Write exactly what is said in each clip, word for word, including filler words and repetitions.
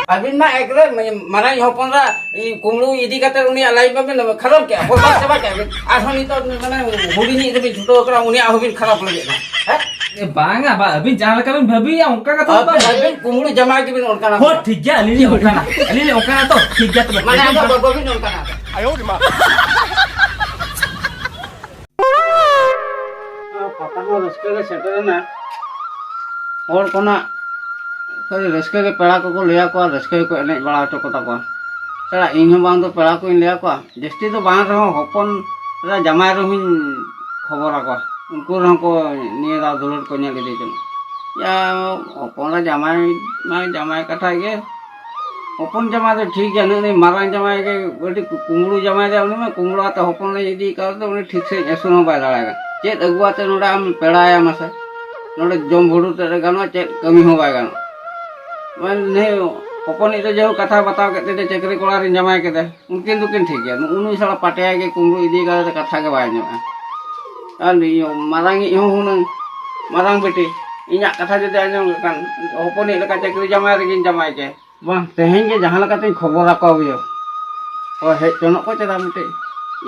ᱟᱹᱵᱤᱱ ᱢᱟ ᱮᱠᱵᱟᱨᱮ ᱢᱟᱨᱟᱝ ᱦᱚᱯᱚᱱ ᱨᱟ ᱠᱩᱢᱵᱽᱲᱩ ᱤᱫᱤ ᱠᱟᱛᱮ ᱩᱱᱤᱭᱟᱜ ᱞᱟᱭᱤᱯᱷ ᱢᱟᱵᱤᱱ ᱠᱷᱟᱨᱟᱯ ᱠᱮᱫᱼᱟ, ᱵᱚᱨᱵᱟᱫ ᱪᱟᱵᱟ ᱠᱮᱫᱼᱟ ᱵᱤᱱ᱾ ᱟᱨᱦᱚᱸ ᱱᱤᱛᱚᱜ ᱢᱟᱱᱮ ᱦᱩᱰᱤᱧᱤᱡ ᱨᱮᱵᱤᱱ ᱪᱷᱩᱴᱟᱹᱣ ᱠᱟᱱᱟ, ᱩᱱᱤᱭᱟᱜ ᱦᱚᱸᱵᱤᱱ ᱠᱷᱟᱨᱟᱯ ᱞᱟᱹᱜᱤᱫ ᱠᱟᱱᱟ᱾ ᱦᱮᱸ? ᱮ, ᱵᱟᱝᱟ, ᱵᱟ, ᱟᱹᱵᱤᱱ ᱡᱟᱦᱟᱸ ᱞᱮᱠᱟ ᱵᱤᱱ ᱵᱷᱟᱹᱵᱤᱭᱟ, ᱚᱱᱠᱟ ᱠᱟᱛᱷᱟ ᱫᱚ ᱟᱹᱵᱤᱱ, ᱵᱟᱝ᱾ ᱟᱹᱵᱤᱱ ᱠᱩᱢᱵᱽᱲᱩ ᱡᱟᱢᱟᱭ ᱜᱮᱵᱤᱱ ᱚᱱᱠᱟᱱᱟ᱾ ᱦᱳ, ᱴᱷᱤᱠ ᱜᱮᱭᱟ, ᱟᱹᱞᱤᱧ ᱞᱤᱧ ᱚᱱᱠᱟᱱᱟ᱾ ᱟᱹᱞᱤᱧ ᱞᱤᱧ ᱚᱱᱠᱟᱱᱟ ᱛᱚ, ᱴᱷᱤᱠ ᱜᱮᱭᱟ ᱛᱚᱵᱮ᱾ ᱢᱟᱱᱮ ᱟᱫᱚ ᱵᱟᱵᱤᱱ ᱚᱱᱠᱟᱱᱟ᱾ ᱯᱟᱛᱟ ᱦᱚᱸ ᱨᱟᱹᱥᱠᱟᱹ ᱜᱮ ᱥᱮᱴᱮᱨᱮᱱᱟ᱾ ᱦᱚᱲ ᱠᱷᱚᱱᱟᱜ ᱥᱟᱹᱨᱤ ᱨᱟᱹᱥᱠᱟᱹ ᱜᱮ, ᱯᱮᱲᱟ ᱠᱚᱠᱚ ᱞᱟᱹᱭ ᱟᱠᱚᱣᱟ, ᱨᱟᱹᱥᱠᱟᱹ ᱜᱮᱠᱚ ᱮᱱᱮᱡ ᱵᱟᱲᱟ ᱦᱚᱪᱚ ᱠᱚᱛᱟ ᱠᱚᱣᱟ᱾ ᱯᱮᱲᱟ, ᱤᱧ ᱦᱚᱸ ᱵᱟᱝ ᱫᱚ ᱯᱮᱲᱟ ᱠᱚᱧ ᱞᱟᱹᱭ ᱟᱠᱚᱣᱟ, ᱡᱟᱹᱥᱛᱤ ᱫᱚ ᱵᱟᱝ ᱨᱮᱦᱚᱸ ᱦᱚᱯᱚᱱ ᱮᱨᱟ ᱡᱟᱢᱟᱭ ᱨᱮᱦᱚᱸᱧ ᱠᱷᱚᱵᱚᱨ ᱟᱠᱚᱣᱟ, ᱩᱱᱠᱩ ᱨᱮᱦᱚᱸ ᱠᱚ ᱱᱤᱭᱟᱹ ᱫᱷᱟᱣ ᱫᱩᱞᱟᱹᱲ ᱠᱚ ᱧᱮᱞ ᱤᱫᱤ ᱠᱟᱱᱟ᱾ ᱭᱟ, ᱦᱚᱯᱚᱱ ᱮᱨᱟ ᱡᱟᱢᱟᱭ ᱢᱟ ᱡᱟᱢᱟᱭ ᱠᱟᱛᱷᱟ ᱜᱮ, ᱦᱚᱯᱚᱱ ᱡᱟᱢᱟᱭ ᱫᱚ ᱴᱷᱤᱠ ᱜᱮᱭᱟ, ᱱᱩᱜᱼᱩ ᱱᱩᱭ ᱢᱟᱨᱟᱝ ᱡᱟᱢᱟᱭ ᱜᱮ ᱠᱟᱹᱴᱤᱡ ᱠᱩᱢᱵᱽᱲᱩ ᱡᱟᱢᱟᱭ ᱫᱚ, ᱩᱱᱤ ᱢᱟ ᱠᱩᱢᱵᱽᱲᱩ ᱟᱛᱮ ᱦᱚᱯᱚᱱ ᱞᱮ ᱤᱫᱤ ᱠᱟᱣ ᱫᱚ, ᱩᱱᱤ ᱴᱷᱤᱠ ᱥᱟᱺᱦᱤᱡ ᱟᱹᱥᱩᱞ ᱦᱚᱸ ᱵᱟᱭ ᱫᱟᱲᱮᱭᱟᱜᱼᱟ᱾ ᱪᱮᱫ ᱟᱹᱜᱩ ᱟᱛᱮ ᱱᱚᱰᱮ ᱟᱢ ᱯᱮᱲᱟᱭᱟ ᱢᱟᱥᱮ? ᱱᱚᱰᱮ ᱡᱚᱢ ᱵᱷᱩᱲᱩ ᱛᱮᱫ ᱨᱮ ᱜᱟᱱᱚᱜᱼᱟ, ᱪᱮᱫ ᱠᱟᱹᱢᱤ ᱦᱚᱸ ᱵᱟᱭ ᱜᱟᱱᱚᱜᱼᱟ᱾ ᱢᱟᱱᱮ ᱦᱚᱯᱚᱱᱤᱡ ᱫᱚ ᱡᱮᱦᱳᱠ ᱠᱟᱛᱷᱟ ᱵᱟᱛᱟᱣ ᱠᱮᱫ ᱛᱮ ᱪᱟᱹᱠᱨᱤ ᱠᱚᱲᱟ ᱨᱤᱧ ᱡᱟᱢᱟᱭ ᱠᱮᱫᱮ, ᱩᱱᱠᱤᱱ ᱫᱚᱠᱤᱱ ᱴᱷᱤᱠ ᱜᱮᱭᱟ᱾ ᱱᱩᱜᱼᱩ ᱱᱩᱭ ᱥᱟᱞᱟ ᱯᱟᱴᱭᱟ ᱜᱮ ᱠᱩᱢᱵᱽᱲᱩ ᱤᱫᱤ ᱠᱟᱫᱮ ᱛᱮ ᱠᱟᱛᱷᱟ ᱜᱮ ᱵᱟᱭ ᱟᱸᱡᱚᱢᱮᱜᱼᱟ᱾ ᱟᱨ ᱱᱩᱭ ᱢᱟᱨᱟᱝᱤᱡ ᱦᱚᱸ ᱦᱩᱱᱟᱹᱝ ᱢᱟᱨᱟᱝ ᱵᱤᱴᱤ ᱤᱧᱟᱹᱜ ᱠᱟᱛᱷᱟ ᱡᱩᱫᱤ ᱟᱸᱡᱚᱢ ᱞᱮᱠᱷᱟᱱ ᱦᱚᱯᱚᱱᱤᱡ ᱞᱮᱠᱟ ᱪᱟᱹᱠᱨᱤ ᱡᱟᱢᱟᱭ ᱨᱮᱜᱤᱧ ᱡᱟᱢᱟᱭ ᱠᱮᱭᱟ᱾ ᱵᱟᱝ, ᱛᱮᱦᱮᱧ ᱜᱮ ᱡᱟᱦᱟᱸ ᱞᱮᱠᱟᱛᱤᱧ ᱠᱷᱚᱵᱚᱨ ᱟᱠᱚ ᱦᱩᱭᱩᱜ᱾ ᱦᱳᱭ, ᱦᱮᱡ ᱪᱚᱱᱚᱜ ᱠᱚ ᱪᱮᱫᱟᱜ ᱢᱤᱫᱴᱤᱡ᱾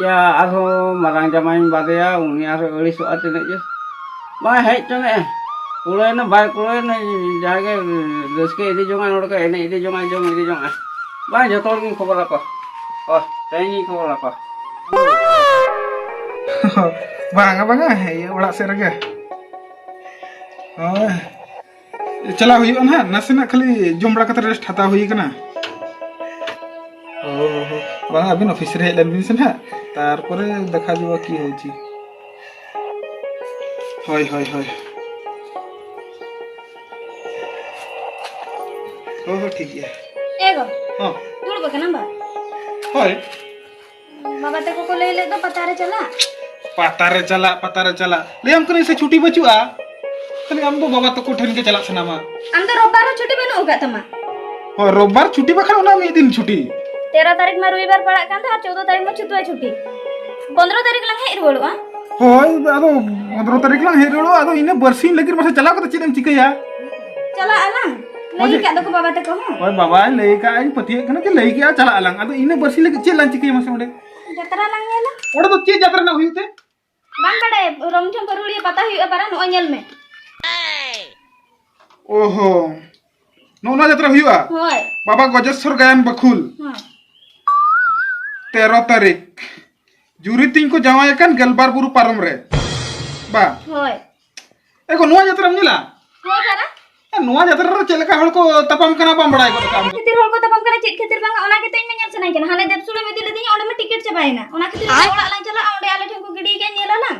ᱭᱟ, ᱟᱨᱦᱚᱸ ᱢᱟᱨᱟᱝ ᱡᱟᱢᱟᱭᱤᱧ ᱵᱟᱫᱮᱭᱟ, ᱩᱱᱤ ᱟᱨᱦᱚᱸ ᱟᱹᱲᱤᱥᱚᱜᱼᱟ ᱛᱤᱱᱟᱹᱜ ᱡᱳᱨ᱾ ᱵᱟᱝ, ᱦᱮᱡ ᱪᱚᱱᱮᱜᱼᱟ᱾ ᱠᱩᱲᱟᱹᱭᱮᱱᱟ, ᱵᱟᱭ ᱠᱩᱲᱟᱹᱭᱮᱱᱟ, ᱡᱟᱜᱮ ᱨᱟᱹᱥᱠᱟᱹ ᱤᱫᱤ ᱡᱚᱝᱟ, ᱱᱚᱰᱮ ᱠᱚ ᱮᱱᱮᱡ ᱤᱫᱤ ᱡᱚᱝᱟ, ᱡᱚᱢ ᱤᱫᱤ ᱡᱚᱝᱟ᱾ ᱵᱟᱝ, ᱡᱚᱛᱚ ᱦᱚᱲ ᱜᱤᱧ ᱠᱷᱚᱵᱚᱨ ᱟᱠᱚᱣᱟ᱾ ᱦᱳᱭ, ᱛᱮᱦᱮᱧ ᱜᱤᱧ ᱠᱷᱚᱵᱚᱨ ᱟᱠᱚᱣᱟ᱾ ᱵᱟᱝᱟ, ᱵᱟᱝᱟ, ᱤᱭᱟᱹ, ᱚᱲᱟᱜ ᱥᱮᱫ ᱨᱮᱜᱮ᱾ ᱦᱳᱭ᱾ ᱪᱟᱞᱟᱣ ᱦᱩᱭᱩᱜᱼᱟ ᱱᱟᱦᱟᱜ, ᱱᱟᱥᱮᱱᱟᱜ ᱠᱷᱟᱹᱞᱤ ᱡᱚᱢ ᱵᱟᱲᱟ ᱠᱟᱛᱮ ᱨᱮᱥᱴ ᱦᱟᱛᱟᱣ ᱦᱩᱭ ᱠᱟᱱᱟ᱾ ᱚ, ᱵᱟᱝ, ᱟᱹᱵᱤᱱ ᱚᱯᱷᱤᱥ ᱨᱮ ᱦᱮᱡ ᱞᱮᱱ ᱵᱤᱱ ᱥᱮ ᱱᱟᱦᱟᱜ, ᱛᱟᱨᱯᱚᱨᱮ ᱫᱮᱠᱷᱟ ᱡᱟᱣᱟ ᱠᱤ ᱦᱚᱭᱪᱤ᱾ ᱦᱳᱭ, ᱦᱳᱭ, ᱦᱳᱭ᱾ ᱦᱳᱭ, ᱦᱳᱭ, ᱴᱷᱤᱠ ᱜᱮᱭᱟ᱾ ᱮ ᱜᱚ, ᱦᱚᱸ᱾ ᱫᱩᱲᱩᱵ ᱟᱠᱟᱱᱟᱢ ᱵᱟ? ᱦᱳᱭ᱾ ᱵᱟᱵᱟ ᱛᱟᱠᱚ ᱠᱚ ᱞᱟᱹᱭ ᱞᱮᱫ ᱫᱚ ᱯᱟᱛᱟ ᱨᱮ ᱪᱟᱞᱟᱜ᱾ ᱯᱟᱛᱟ ᱨᱮ ᱪᱟᱞᱟᱜ, ᱯᱟᱛᱟ ᱨᱮ ᱪᱟᱞᱟᱜ᱾ ᱞᱟᱹᱭᱟᱢ ᱠᱟᱹᱱᱟᱹᱧ ᱥᱮ ᱪᱷᱩᱴᱤ ᱵᱟᱹᱪᱩᱜᱼᱟ᱾ ᱠᱷᱟᱹᱞᱤ ᱟᱢ ᱫᱚ ᱵᱟᱵᱟ ᱛᱟᱠᱚ ᱴᱷᱮᱱ ᱜᱮ ᱪᱟᱞᱟᱜ ᱥᱟᱱᱟᱢᱟ᱾ ᱟᱢ ᱫᱚ ᱨᱳᱵᱵᱟᱨ ᱦᱚᱸ ᱪᱷᱩᱴᱤ ᱵᱟᱹᱱᱩᱜ ᱟᱠᱟᱫ ᱛᱟᱢᱟ᱾ ᱦᱳᱭ, ᱨᱳᱵᱵᱟᱨ ᱪᱷᱩᱴᱤ ᱵᱟᱠᱷᱟᱱ ᱚᱱᱟ ᱢᱤᱫ ᱫᱤᱱ ᱪᱷᱩᱴᱤ᱾ ᱛᱮᱨᱚ ᱛᱟᱹᱨᱤᱠᱷ ᱢᱟ ᱨᱚᱵᱤᱵᱟᱨ ᱯᱟᱲᱟᱜ ᱠᱟᱱ ᱫᱚ, ᱟᱨ ᱪᱳᱫᱽᱫᱚ ᱛᱟᱹᱨᱤᱠᱷ ᱢᱟ ᱪᱷᱩᱴᱤ ᱦᱚᱸ ᱪᱷᱩᱴᱤ᱾ ᱯᱚᱱᱫᱽᱨᱚ ᱛᱟᱹᱨᱤᱠᱷ ᱞᱟᱝ ᱦᱮᱡ ᱨᱩᱣᱟᱹᱲᱚᱜᱼᱟ᱾ ᱦᱳᱭ, ᱟᱫᱚ ᱯᱚᱱᱫᱽᱨᱚ ᱛᱟᱹᱨᱤᱠᱷ ᱞᱟᱝ ᱦᱮᱡ ᱨᱩᱣᱟᱹᱲᱚᱜᱼᱟ᱾ ᱟᱫᱚ ᱤᱱᱟᱹ ᱵᱟᱨᱥᱤᱧ ᱞᱟᱹᱜᱤᱫ ᱢᱟᱥᱮ ᱪᱟᱞᱟᱣ ᱠᱟᱛᱮ ᱪᱮᱫ ᱮᱢ ᱪᱤᱠᱟᱹᱭᱟ? ᱪᱟᱞᱟᱜ ᱟᱞᱟᱝ᱾ ᱞᱟᱹᱭ ᱟᱠᱟᱫ ᱫᱚᱠᱚ ᱵᱟᱵᱟ ᱛᱟᱠᱚ ᱦᱚᱸ᱾ ᱦᱳᱭ, ᱵᱟᱵᱟᱭ ᱞᱟᱹᱭ ᱟᱠᱟᱫ, ᱤᱧ ᱯᱟᱹᱛᱭᱟᱹᱜ ᱠᱟᱱᱟ ᱡᱮ ᱞᱟᱹᱭ ᱠᱮᱫᱼᱟ, ᱪᱟᱞᱟᱜ ᱟᱞᱟᱝ᱾ ᱟᱫᱚ ᱤᱱᱟᱹ ᱵᱟᱹᱨᱥᱤᱧ ᱞᱟᱹᱜᱤᱫ ᱪᱮᱫ ᱞᱟᱝ ᱪᱤᱠᱟᱹᱭᱟ ᱢᱟᱥᱮ ᱚᱸᱰᱮ? ᱡᱟᱛᱨᱟ ᱞᱟᱝ ᱧᱮᱞᱟ᱾ ᱚᱸᱰᱮ ᱫᱚ ᱪᱮᱫ ᱡᱟᱛᱨᱟ ᱨᱮᱱᱟᱜ ᱦᱩᱭᱩᱜ ᱛᱮ? ᱵᱟᱝ ᱵᱟᱰᱟᱭ, ᱨᱚᱢᱡᱷᱚᱱ ᱯᱟᱹᱨᱩᱲᱤᱭᱟᱹ ᱯᱟᱛᱟ ᱦᱩᱭᱩᱜᱼᱟ ᱯᱟᱨᱟ, ᱱᱚᱜᱼᱚᱭ ᱧᱮᱞ ᱢᱮ᱾ ᱳᱦᱳ, ᱱᱚᱜᱼᱚ ᱱᱚᱣᱟ ᱡᱟᱛᱨᱟ ᱦᱩᱭᱩᱜᱼᱟ? ᱦᱳᱭ᱾ ᱵᱟᱵᱟ ᱜᱚᱡᱮᱥᱣᱚᱨ ᱜᱟᱭᱟᱱ ᱵᱟᱹᱠᱷᱩᱞ᱾ ᱦᱳᱭ᱾ ᱛᱮᱨᱚ ᱛᱟᱹᱨᱤᱠᱷ᱾ ᱡᱩᱨᱤ ᱛᱤᱧ ᱠᱚ ᱡᱟᱶᱟᱭ ᱟᱠᱟᱱ ᱜᱮᱞᱵᱟᱨ ᱵᱩᱨᱩ ᱯᱟᱨᱚᱢ ᱨᱮ᱾ ᱵᱟ᱾ ᱦᱳᱭ᱾ ᱮ ᱜᱳ, ᱱᱚᱣᱟ ᱡᱟᱛᱨᱟᱢ ᱧᱮᱞᱟ? ᱦᱳᱭ ᱯᱟᱨᱟ᱾ ᱮ, ᱱᱚᱣᱟ ᱡᱟᱛᱨᱟ ᱨᱮ ᱪᱮᱫ ᱞᱮᱠᱟ ᱦᱚᱲ ᱠᱚ ᱛᱟᱯᱟᱢ ᱠᱟᱱᱟ ᱵᱟᱢ ᱵᱟᱲᱟᱭ ᱜᱚᱫ ᱠᱟᱜᱼᱟ ᱟᱢ ᱫᱚ? ᱪᱮᱫ ᱠᱷᱟᱹᱛᱤᱨ ᱦᱚᱲ ᱠᱚ ᱛᱟᱯᱟᱢ ᱠᱟᱱᱟ, ᱪᱮᱫ ᱠᱷᱟᱹᱛᱤᱨ ᱵᱟᱝᱟ, ᱚᱱᱟ ᱜᱮᱛᱚ ᱤᱧ ᱢᱟ ᱧᱮᱞ ᱥᱟᱱᱟᱧ ᱠᱟᱱᱟ᱾ ᱦᱟᱱᱮ ᱫᱮᱵᱥᱩᱲᱮᱢ ᱤᱫᱤ ᱞᱤᱫᱤᱧᱟ, ᱚᱸᱰᱮ ᱢᱟ ᱴᱤᱠᱤᱴ ᱪᱟᱵᱟᱭᱮᱱᱟ᱾ ᱚᱱᱟ ᱠᱷᱟᱹᱛᱤᱨ ᱚᱲᱟᱜ ᱞᱟᱝ ᱪᱟᱞᱟᱜᱼᱟ, ᱚᱸᱰᱮ ᱟᱞᱮ ᱴᱷᱮᱱ ᱠᱚ ᱜᱤᱰᱤ ᱠᱟᱜᱼᱟ, ᱧᱮᱞ ᱟᱞᱟᱝ᱾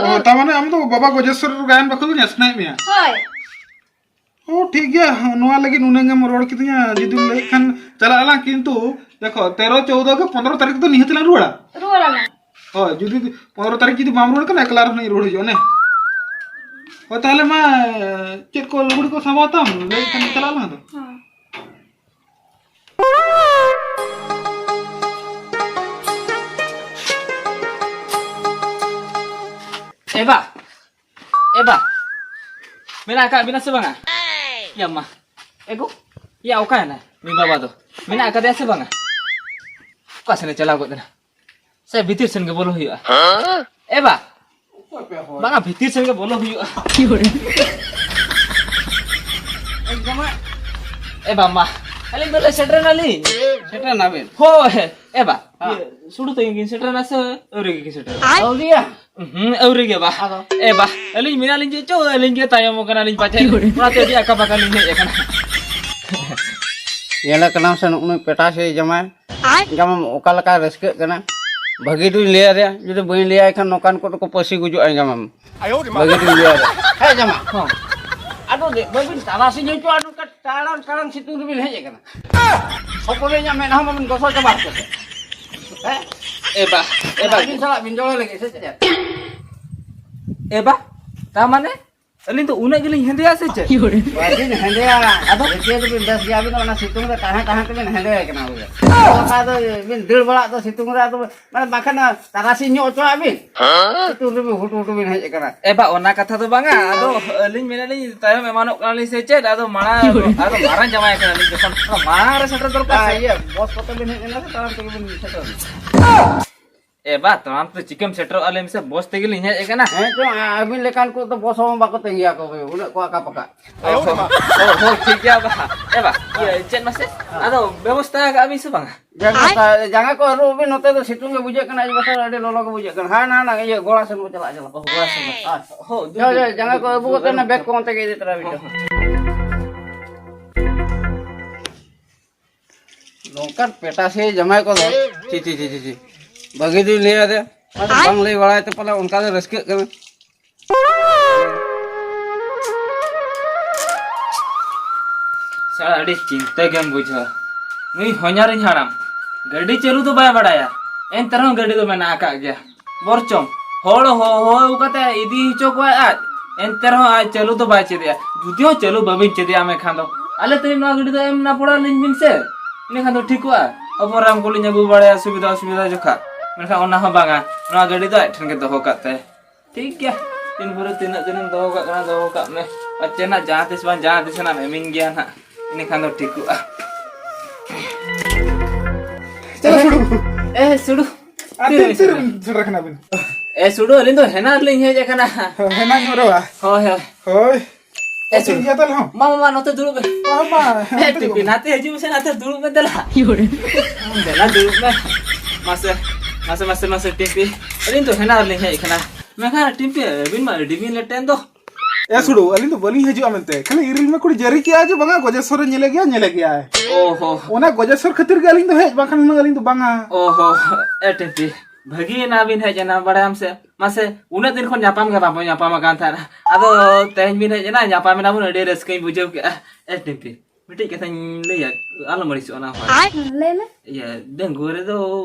ᱚ, ᱛᱟᱨ ᱢᱟᱱᱮ ᱟᱢ ᱫᱚ ᱵᱟᱵᱟ ᱜᱚᱡᱮᱥᱣᱚᱨ ᱜᱟᱭᱟᱱ ᱵᱟᱹᱠᱷᱩᱞ ᱜᱮ ᱧᱮᱞ ᱥᱟᱱᱟᱭᱮᱫ ᱢᱮᱭᱟ? ᱦᱳᱭ᱾ ᱚ, ᱴᱷᱤᱠ ᱜᱮᱭᱟ, ᱱᱚᱣᱟ ᱞᱟᱹᱜᱤᱫ ᱱᱩᱱᱟᱹᱝ ᱮᱢ ᱨᱚᱲ ᱠᱤᱫᱤᱧᱟ, ᱡᱩᱫᱤᱢ ᱞᱟᱹᱭᱮᱫ ᱠᱷᱟᱱ ᱪᱟᱞᱟᱜ ᱟᱞᱟᱝ, ᱠᱤᱱᱛᱩ ᱫᱮᱠᱷᱚ, ᱛᱮᱨᱚ ᱪᱳᱣᱫᱚ ᱜᱮ ᱯᱚᱱᱨᱚ ᱛᱟᱹᱨᱤᱠᱷ ᱫᱚ ᱱᱤᱦᱟᱹᱛ ᱞᱟᱝ ᱨᱩᱣᱟᱹᱲᱟ᱾ ᱨᱩᱣᱟᱹᱲ ᱟᱞᱟᱝ᱾ ᱦᱳᱭ, ᱡᱩᱫᱤ ᱯᱚᱱᱨᱚ ᱛᱟᱹᱨᱤᱠᱷ ᱡᱩᱫᱤ ᱵᱟᱢ ᱨᱩᱣᱟᱹᱲ ᱠᱟᱱᱟ, ᱮᱠᱞᱟ ᱨᱮᱦᱚᱸ ᱤᱧ ᱨᱩᱣᱟᱹᱲ ᱦᱤᱡᱩᱜᱼᱟ ᱱᱮ᱾ ᱦᱳᱭ, ᱛᱟᱦᱚᱞᱮ ᱢᱟ, ᱪᱮᱫ ᱠᱚ ᱞᱩᱜᱽᱲᱤ ᱠᱚ ᱥᱟᱢᱵᱟᱣ ᱛᱟᱢ, ᱞᱟᱹᱭᱮᱫ ᱠᱷᱟᱱ ᱪᱟᱞᱟᱜ ᱟᱞᱟᱝ ᱟᱫᱚ᱾ ᱦᱮᱸ᱾ ᱮ ᱵᱟ, ᱮ ᱵᱟ, ᱢᱮᱱᱟᱜ ᱟᱠᱟᱫ ᱵᱤᱱᱟ ᱥᱮ ᱵᱟᱝᱟ? ᱭᱟ ᱢᱟ, ᱮ ᱜᱳ, ᱭᱟ ᱚᱠᱟᱭᱮᱱᱟ ᱱᱩᱭ ᱵᱟᱵᱟ ᱫᱚ? ᱢᱮᱱᱟᱜ ᱟᱠᱟᱫᱮᱭᱟ ᱥᱮ ᱵᱟᱝᱟ? ᱚᱠᱟ ᱥᱮᱱᱮ ᱪᱟᱞᱟᱣ ᱜᱚᱫ ᱮᱱᱟ? ᱥᱮ ᱵᱷᱤᱛᱤᱨ ᱥᱮᱱ ᱜᱮ ᱵᱚᱞᱚ ᱦᱩᱭᱩᱜᱼᱟ? ᱮ ᱵᱟ, ᱵᱟᱝᱟ, ᱵᱷᱤᱛᱤᱨ ᱥᱮᱱ ᱜᱮ ᱵᱚᱞᱚ ᱦᱩᱭᱩᱜᱼᱟ᱾ ᱮ ᱡᱟᱢᱟ, ᱮ ᱵᱟ, ᱢᱟ, ᱟᱹᱞᱤᱧ ᱫᱚᱞᱮ ᱥᱮᱴᱮᱨ ᱮᱱᱟᱞᱤᱧ᱾ ᱥᱮᱴᱮᱨ ᱮᱱᱟᱵᱤᱱ? ᱦᱳᱭ, ᱮ ᱵᱟ, ᱦᱮᱸ᱾ ᱤᱭᱟᱹ, ᱥᱩᱲᱩ ᱛᱟᱹᱭᱤᱢ ᱠᱤᱱ ᱥᱮᱴᱮᱨ ᱮᱱᱟ ᱥᱮ ᱟᱹᱣᱨᱤ ᱜᱮᱠᱤᱱ ᱥᱮᱴᱮᱨᱟ? ᱟᱹᱣᱨᱤᱭᱟ᱾ ᱦᱩᱸ, ᱟᱹᱣᱨᱤ ᱜᱮ ᱵᱟ᱾ ᱟᱫᱚ? ᱮ ᱵᱟ, ᱟᱹᱞᱤᱧ ᱢᱮᱱᱟᱜ ᱞᱤᱧ ᱪᱮᱫ ᱪᱚ, ᱟᱹᱞᱤᱧ ᱜᱮ ᱛᱟᱭᱚᱢ ᱟᱠᱟᱱᱟᱞᱤᱧ ᱯᱟᱪᱮᱫ᱾ ᱚᱱᱟᱛᱮ ᱟᱹᱰᱤ ᱟᱠᱟᱵᱟᱠᱟ ᱞᱤᱧ ᱦᱮᱡ ᱟᱠᱟᱱᱟ᱾ ᱧᱮᱞᱮ ᱠᱟᱱᱟᱢ ᱥᱮ ᱱᱩᱜᱼᱩ ᱱᱩᱭ ᱯᱮᱴᱟ ᱥᱮ ᱡᱟᱢᱟᱭ? ᱟᱭ᱾ ᱡᱟᱢᱟᱢ ᱚᱠᱟ ᱞᱮᱠᱟ ᱨᱟᱹᱥᱠᱟᱹᱜ ᱠᱟᱱᱟ? ᱵᱷᱟᱹᱜᱤ ᱫᱩᱧ ᱞᱟᱹᱭ ᱟᱫᱮᱭᱟ, ᱡᱩᱫᱤ ᱵᱟᱹᱧ ᱞᱟᱹᱭᱟᱭ ᱠᱷᱟᱱ ᱱᱚᱝᱠᱟᱱ ᱠᱚᱫᱚ ᱠᱚ ᱯᱟᱹᱥᱤ ᱜᱩᱡᱩᱜᱼᱟ ᱡᱟᱢᱟᱢ᱾ ᱵᱷᱟᱹᱜᱤ ᱫᱩᱧ ᱞᱟᱹᱭ ᱟᱫᱮᱭᱟ᱾ ᱦᱮᱸ ᱡᱟᱢᱟ᱾ ᱦᱚᱸ᱾ ᱟᱫᱚ ᱫᱮ-, ᱵᱟᱹᱵᱤᱱ ᱛᱟᱨᱟᱥᱤᱧ ᱦᱚᱪᱚᱜᱼᱟ ᱱᱚᱝᱠᱟ ᱴᱟᱲᱟᱝ ᱴᱟᱲᱟᱝ ᱥᱤᱛᱩᱝ ᱨᱮᱵᱤᱱ ᱦᱮᱡ ᱟᱠᱟᱱᱟ᱾ ᱦᱚᱯᱚᱱ ᱤᱧᱟᱜ ᱢᱮᱫᱦᱟ ᱢᱟᱵᱤᱱ ᱜᱚᱥᱚ ᱪᱟᱵᱟ ᱠᱮᱫ᱾ ᱦᱮᱸ? ᱮ ᱵᱟ, ᱮ ᱵᱟ᱾ ᱟᱹᱵᱤᱱ ᱥᱟᱞᱟᱜ ᱵᱤᱱ ᱡᱚᱲᱟᱣ ᱞᱟᱹᱜᱤᱫ ᱥᱮ ᱪᱮᱫ? ᱮ ᱵᱟ, ᱛᱟ ᱢᱟᱱᱮ? ᱟᱹᱞᱤᱧ ᱫᱚ ᱩᱱᱟᱹᱜ ᱜᱮᱞᱤᱧ ᱦᱮᱸᱫᱮᱭᱟ ᱥᱮ ᱪᱮᱫ? ᱵᱟᱹᱵᱤᱱ ᱦᱮᱸᱫᱮᱭᱟ᱾ ᱟᱫᱚ? ᱫᱮᱠᱷᱮ ᱫᱚᱵᱤᱱ ᱵᱮᱥ ᱜᱮᱭᱟ, ᱟᱹᱵᱤᱱ ᱫᱚ ᱚᱱᱟ ᱥᱤᱛᱩᱝ ᱨᱮ ᱛᱟᱦᱮᱸ ᱛᱟᱦᱮᱸ ᱛᱮᱵᱤᱱ ᱦᱮᱸᱫᱮ ᱠᱟᱱᱟ ᱵᱚᱞᱮ᱾ ᱚᱠᱟ ᱫᱚ ᱵᱤᱱ ᱫᱟᱹᱲ ᱵᱟᱲᱟᱜ ᱫᱚ ᱥᱤᱛᱩᱝ ᱨᱮ, ᱟᱫᱚ ᱢᱟᱱᱮ ᱵᱟᱝᱠᱷᱟᱱ ᱛᱟᱨᱟᱥᱤᱧ ᱧᱚᱜ ᱦᱚᱪᱚᱣᱟᱜ ᱵᱤᱱ᱾ ᱥᱤᱛᱩᱝ ᱨᱮᱵᱤᱱ ᱦᱩᱴᱩ ᱦᱩᱴᱩ ᱵᱤᱱ ᱦᱮᱡ ᱟᱠᱟᱱᱟ᱾ ᱮ ᱵᱟ, ᱚᱱᱟ ᱠᱟᱛᱷᱟ ᱫᱚ ᱵᱟᱝᱟ, ᱟᱫᱚ ᱟᱹᱞᱤᱧ ᱢᱮᱱᱮᱫ ᱞᱤᱧ ᱛᱟᱭᱚᱢ ᱮᱢᱟᱱᱚᱜ ᱠᱟᱱᱟᱞᱤᱧ ᱥᱮ ᱪᱮᱫ? ᱟᱫᱚ ᱢᱟᱲᱟᱝ, ᱟᱫᱚ ᱢᱟᱨᱟᱝ ᱡᱟᱶᱟᱭ ᱠᱟᱱᱟᱞᱤᱧ, ᱡᱚᱠᱷᱚᱱ ᱢᱟᱲᱟᱝ ᱨᱮ ᱥᱮᱴᱮᱨ ᱫᱚᱨᱠᱟᱨ ᱟᱨ ᱥᱮ᱾ ᱤᱭᱟᱹ, ᱵᱚᱥ ᱠᱚᱛᱮ ᱵᱤᱱ ᱦᱮᱡ ᱮᱱᱟ ᱥᱮ ᱛᱟᱲᱟᱢ ᱛᱮᱜᱮ ᱵᱤᱱ ᱥᱮᱴᱮᱨ ᱮᱱᱟ? ᱮ ᱵᱟ, ᱛᱟᱲᱟᱢ ᱛᱮ ᱪᱤᱠᱟᱹᱢ ᱥᱮᱴᱮᱨᱚᱜᱼᱟ ᱞᱟᱹᱭ ᱢᱮᱥᱮ? ᱵᱚᱥ ᱛᱮᱜᱮᱞᱤᱧ ᱦᱮᱡ ᱟᱠᱟᱱᱟ᱾ ᱦᱮᱸ ᱪᱚᱝ, ᱟ-, ᱟᱹᱵᱤᱱ ᱞᱮᱠᱟᱱ ᱠᱚ ᱫᱚ ᱵᱚᱥ ᱦᱚᱸ ᱵᱟᱠᱚ ᱛᱟᱺᱜᱤᱭᱟᱠᱚ ᱜᱮ, ᱩᱱᱟᱹᱜ ᱠᱚ ᱟᱠᱟ ᱯᱟᱠᱟ᱾ ᱚ, ᱦᱚ, ᱦᱚ, ᱦᱚ, ᱴᱷᱤᱠ ᱜᱮᱭᱟ ᱵᱟ᱾ ᱮ ᱵᱟ, ᱤᱭᱟᱹ, ᱪᱮᱫ ᱢᱟᱥᱮ? ᱟᱫᱚ ᱵᱮᱵᱚᱥᱛᱷᱟ ᱟᱠᱟᱜ ᱵᱤᱱ ᱥᱮ ᱵᱟᱝᱟ? ᱡᱟᱸᱜᱟ ᱠᱚ ᱟᱹᱨᱩᱵ ᱵᱤᱱ, ᱱᱚᱛᱮ ᱫᱚ ᱥᱤᱛᱩᱝ ᱜᱮ ᱵᱩᱡᱷᱟᱹᱜ ᱠᱟᱱᱟ, ᱟᱹᱰᱤ ᱵᱟᱛᱟᱨ, ᱟᱹᱰᱤ ᱞᱚᱞᱚ ᱜᱮ ᱵᱩᱡᱷᱟᱹᱜ ᱠᱟᱱᱟ᱾ ᱦᱟᱱᱟ, ᱦᱟᱱᱟ, ᱤᱭᱟᱹ, ᱜᱚᱲᱟ ᱥᱮᱱ ᱵᱚ ᱪᱟᱞᱟᱜᱼᱟ, ᱪᱟᱞᱟᱜ᱾ ᱚ, ᱜᱚᱲᱟ ᱥᱮᱱ᱾ ᱦᱳᱭ᱾ ᱦᱳᱭ, ᱦᱳᱭ, ᱡᱟᱸᱜᱟ ᱠᱚ ᱟᱹᱵᱩ ᱠᱟᱛᱮ ᱚᱱᱟ ᱵᱮᱜᱽ ᱠᱚ ᱚᱱᱛᱮ ᱜᱮ ᱤᱫᱤ ᱛᱚᱨᱟ ᱵᱤᱱ᱾ ᱦᱚᱸ, ᱦᱚᱸ᱾ ᱱᱚᱝᱠᱟᱱ ᱯᱮᱴᱟ ᱥᱮ ᱡᱟᱢᱟᱭ ᱠᱚᱫᱚ, ᱪᱤ, ᱪᱤ, ᱪᱤ, ᱪᱤ, ᱪᱤ᱾ ᱵᱷᱟᱹᱜᱤ ᱫᱩᱧ ᱞᱟᱹᱭ ᱟᱫᱮ, ᱟᱫᱚ ᱵᱟᱝ ᱞᱟᱹᱭ ᱵᱟᱲᱟᱭ ᱛᱮ ᱯᱟᱞᱮ ᱚᱱᱠᱟ ᱜᱮ ᱨᱟᱹᱥᱠᱟᱹᱜ ᱠᱟᱱᱟ᱾ ᱥᱟᱞᱟ ᱟᱹᱰᱤ ᱪᱤᱱᱛᱟᱹ ᱜᱮᱢ ᱵᱩᱡᱷᱟᱹᱣᱟ᱾ ᱱᱩᱭ ᱦᱚᱧᱦᱟᱨᱤᱧ ᱦᱟᱲᱟᱢ ᱜᱟᱹᱰᱤ ᱪᱟᱹᱞᱩ ᱫᱚ ᱵᱟᱭ ᱵᱟᱲᱟᱭᱟ, ᱮᱱᱛᱮ ᱨᱮᱦᱚᱸ ᱜᱟᱹᱰᱤ ᱫᱚ ᱢᱮᱱᱟᱜ ᱟᱠᱟᱫ ᱜᱮᱭᱟ᱾ ᱵᱚᱨᱪᱚᱝ ᱦᱚᱲ ᱦᱚᱦᱚ ᱠᱟᱛᱮ ᱤᱫᱤ ᱦᱚᱪᱚ ᱠᱚᱣᱟᱭ ᱟᱡ, ᱮᱱᱛᱮ ᱨᱮᱦᱚᱸ ᱟᱡ ᱪᱟᱹᱞᱩ ᱫᱚ ᱵᱟᱭ ᱪᱮᱫᱮᱜᱼᱟ᱾ ᱡᱩᱫᱤ ᱦᱚᱸ ᱪᱟᱹᱞᱩ ᱵᱟᱹᱵᱤᱱ ᱪᱮᱫᱮᱜᱼᱟ ᱢᱮᱱᱠᱷᱟᱱ ᱫᱚ ᱟᱞᱮ ᱛᱮᱜᱮ ᱱᱚᱣᱟ ᱜᱟᱹᱰᱤ ᱫᱚ ᱮᱢ ᱱᱟ ᱯᱚᱲᱟ ᱞᱤᱧ ᱵᱤᱱ ᱥᱮ, ᱤᱱᱟᱹᱠᱷᱟᱱ ᱫᱚ ᱴᱷᱤᱠᱚᱜᱼᱟ᱾ ᱟᱵᱚ ᱨᱟᱢ ᱠᱚᱞᱤᱧ ᱟᱹᱜᱩ ᱵᱟᱲᱟᱭᱟ ᱥᱩᱵᱤᱫᱷᱟ ᱚᱥᱩᱵᱤᱫᱷᱟ ᱡᱚᱠᱷᱟ, ᱢᱮᱱᱠᱷᱟᱱ ᱚᱱᱟ ᱦᱚᱸ ᱵᱟᱝᱟ, ᱱᱚᱣᱟ ᱜᱟᱹᱰᱤ ᱫᱚ ᱟᱡ ᱴᱷᱮᱱ ᱜᱮ ᱫᱚᱦᱚ ᱠᱟᱜ ᱛᱟᱭ᱾ ᱴᱷᱤᱠ ᱜᱮᱭᱟ, ᱛᱤᱱ ᱵᱷᱳᱨ ᱛᱤᱱᱟᱹᱜ ᱫᱤᱱᱮᱢ ᱫᱚᱦᱚ ᱠᱟᱜ ᱠᱟᱱᱟ, ᱫᱚᱦᱚ ᱠᱟᱜ ᱢᱮ᱾ ᱯᱟᱪᱮ ᱱᱟᱜ ᱡᱟᱦᱟᱸ ᱛᱤᱥ ᱵᱟᱝ ᱡᱟᱦᱟᱸ ᱛᱤᱥ ᱱᱟᱜ ᱮᱢᱤᱧ ᱜᱮᱭᱟ ᱱᱟᱜ, ᱤᱱᱟᱹᱠᱷᱟᱱ ᱫᱚ ᱴᱷᱤᱠᱚᱜᱼᱟ᱾ ᱪᱚᱞᱚ ᱥᱩᱲᱩ᱾ ᱮ ᱥᱩᱲᱩ, ᱟᱨ ᱛᱤᱨᱮ ᱛᱤᱱ ᱛᱤᱨᱮ ᱥᱮᱴᱮᱨ? ᱥᱮᱴᱮᱨ ᱠᱟᱱᱟ ᱵᱤᱱ? ᱮ ᱥᱩᱲᱩ, ᱟᱹᱞᱤᱧ ᱫᱚ ᱦᱮᱱᱟᱝ ᱨᱮᱞᱤᱧ ᱦᱮᱡ ᱟᱠᱟᱱᱟ᱾ ᱦᱮᱱᱟᱝ ᱧᱚᱜ ᱨᱮ ᱵᱟ? ᱦᱳᱭ, ᱦᱳᱭ᱾ ᱦᱳᱭ᱾ ᱮ ᱴᱷᱤᱠ ᱥᱩᱲᱩ᱾ ᱜᱮᱭᱟ ᱛᱟᱦᱚᱞᱮ ᱦᱚᱸ᱾ ᱢᱟ, ᱢᱟ, ᱢᱟ, ᱱᱚᱛᱮ ᱫᱩᱲᱩᱵ ᱢᱮ᱾ ᱦᱚᱸ, ᱢᱟ, ᱮ, ᱦᱚᱸ, ᱴᱤᱯᱤ, ᱫᱩᱲᱩᱵ᱾ ᱱᱟᱛᱮ ᱦᱤᱡᱩᱜ ᱢᱮᱥᱮ, ᱱᱟᱛᱮ ᱫᱩᱲᱩᱵ ᱢᱮ, ᱫᱮᱞᱟ᱾ ᱫᱮᱞᱟ, ᱫᱩᱲᱩᱵ ᱢᱮ᱾ ᱢᱟᱥᱮ, ᱢᱟᱥᱮ, ᱢᱟᱥᱮ, ᱢᱟᱥᱮ, ᱴᱤᱯᱤ᱾ ᱟᱹᱞᱤᱧ ᱫᱚ ᱦᱮᱱᱟᱝ ᱨᱮᱞᱤᱧ ᱦᱮᱡ ᱟᱠᱟᱱᱟ᱾ ᱢᱮᱱᱠᱷᱟᱱ ᱴᱤᱯᱤ, ᱟᱹᱵᱤᱱ ᱢᱟ ᱟᱹᱰᱤ ᱵᱤᱱ ᱞᱮᱴᱮᱱ ᱫᱚ᱾ ᱮ ᱥᱩᱲᱩ, ᱟᱹᱞᱤᱧ ᱫᱚ ᱵᱟᱹᱞᱤᱧ ᱦᱤᱡᱩᱜᱼᱟ ᱢᱮᱱᱛᱮ᱾ ᱠᱷᱟᱹᱞᱤ ᱤᱨᱤᱞ ᱢᱟ ᱠᱩᱲᱤ ᱡᱟᱹᱨᱤ ᱠᱮᱜᱼᱟ ᱡᱮ ᱵᱟᱝᱟ, ᱜᱚᱡᱮᱥᱚᱨᱮ ᱧᱮᱞᱮ ᱜᱮᱭᱟ, ᱧᱮᱞᱮ ᱜᱮᱭᱟᱭ᱾ ᱚ ᱦᱚ᱾ ᱚᱱᱟ ᱜᱚᱡᱮᱥᱚᱨ ᱠᱷᱟᱹᱛᱤᱨ ᱜᱮ ᱟᱹᱞᱤᱧ ᱫᱚ ᱦᱮᱡ, ᱵᱟᱝᱠᱷᱟᱱ ᱦᱩᱱᱟᱹᱝ ᱟᱹᱞᱤᱧ ᱫᱚ ᱵᱟᱝᱟ᱾ ᱚ ᱦᱚ, ᱮ ᱴᱤᱯᱤ, ᱵᱷᱟᱹᱜᱤᱭᱮᱱᱟ ᱵᱤᱱ ᱦᱮᱡ ᱮᱱᱟ, ᱵᱟᱲᱟᱭᱟᱢ ᱥᱮ᱾ ᱢᱟᱥᱮ, ᱩᱱᱟᱹᱜ ᱫᱤᱱ ᱠᱷᱚᱱ ᱧᱟᱯᱟᱢ ᱜᱮ ᱵᱟᱵᱚᱱ ᱧᱟᱯᱟᱢ ᱟᱠᱟᱱ ᱛᱟᱦᱮᱱᱟ᱾ ᱟᱫᱚ ᱛᱮᱦᱮᱧ ᱵᱤᱱ ᱦᱮᱡ ᱮᱱᱟ, ᱧᱟᱯᱟᱢ ᱮᱱᱟ ᱵᱚᱱ, ᱟᱹᱰᱤ ᱨᱟᱹᱥᱠᱟᱹᱧ ᱵᱩᱡᱷᱟᱹᱣ ᱠᱮᱜᱼᱟ᱾ ᱮ ᱴᱤᱯᱤ, ᱢᱤᱫᱴᱤᱡ ᱠᱟᱛᱷᱟᱧ ᱞᱟᱹᱭᱟ, ᱟᱞᱚᱢ ᱟᱹᱲᱤᱥᱚᱜᱼᱟ ᱚᱱᱟ ᱦᱚᱸ᱾ ᱦᱩᱸ, ᱞᱟᱹᱭ ᱢᱮ᱾ ᱤᱭᱟᱹ, ᱰᱟᱺᱜᱩᱣᱟᱹ ᱨᱮᱫᱚ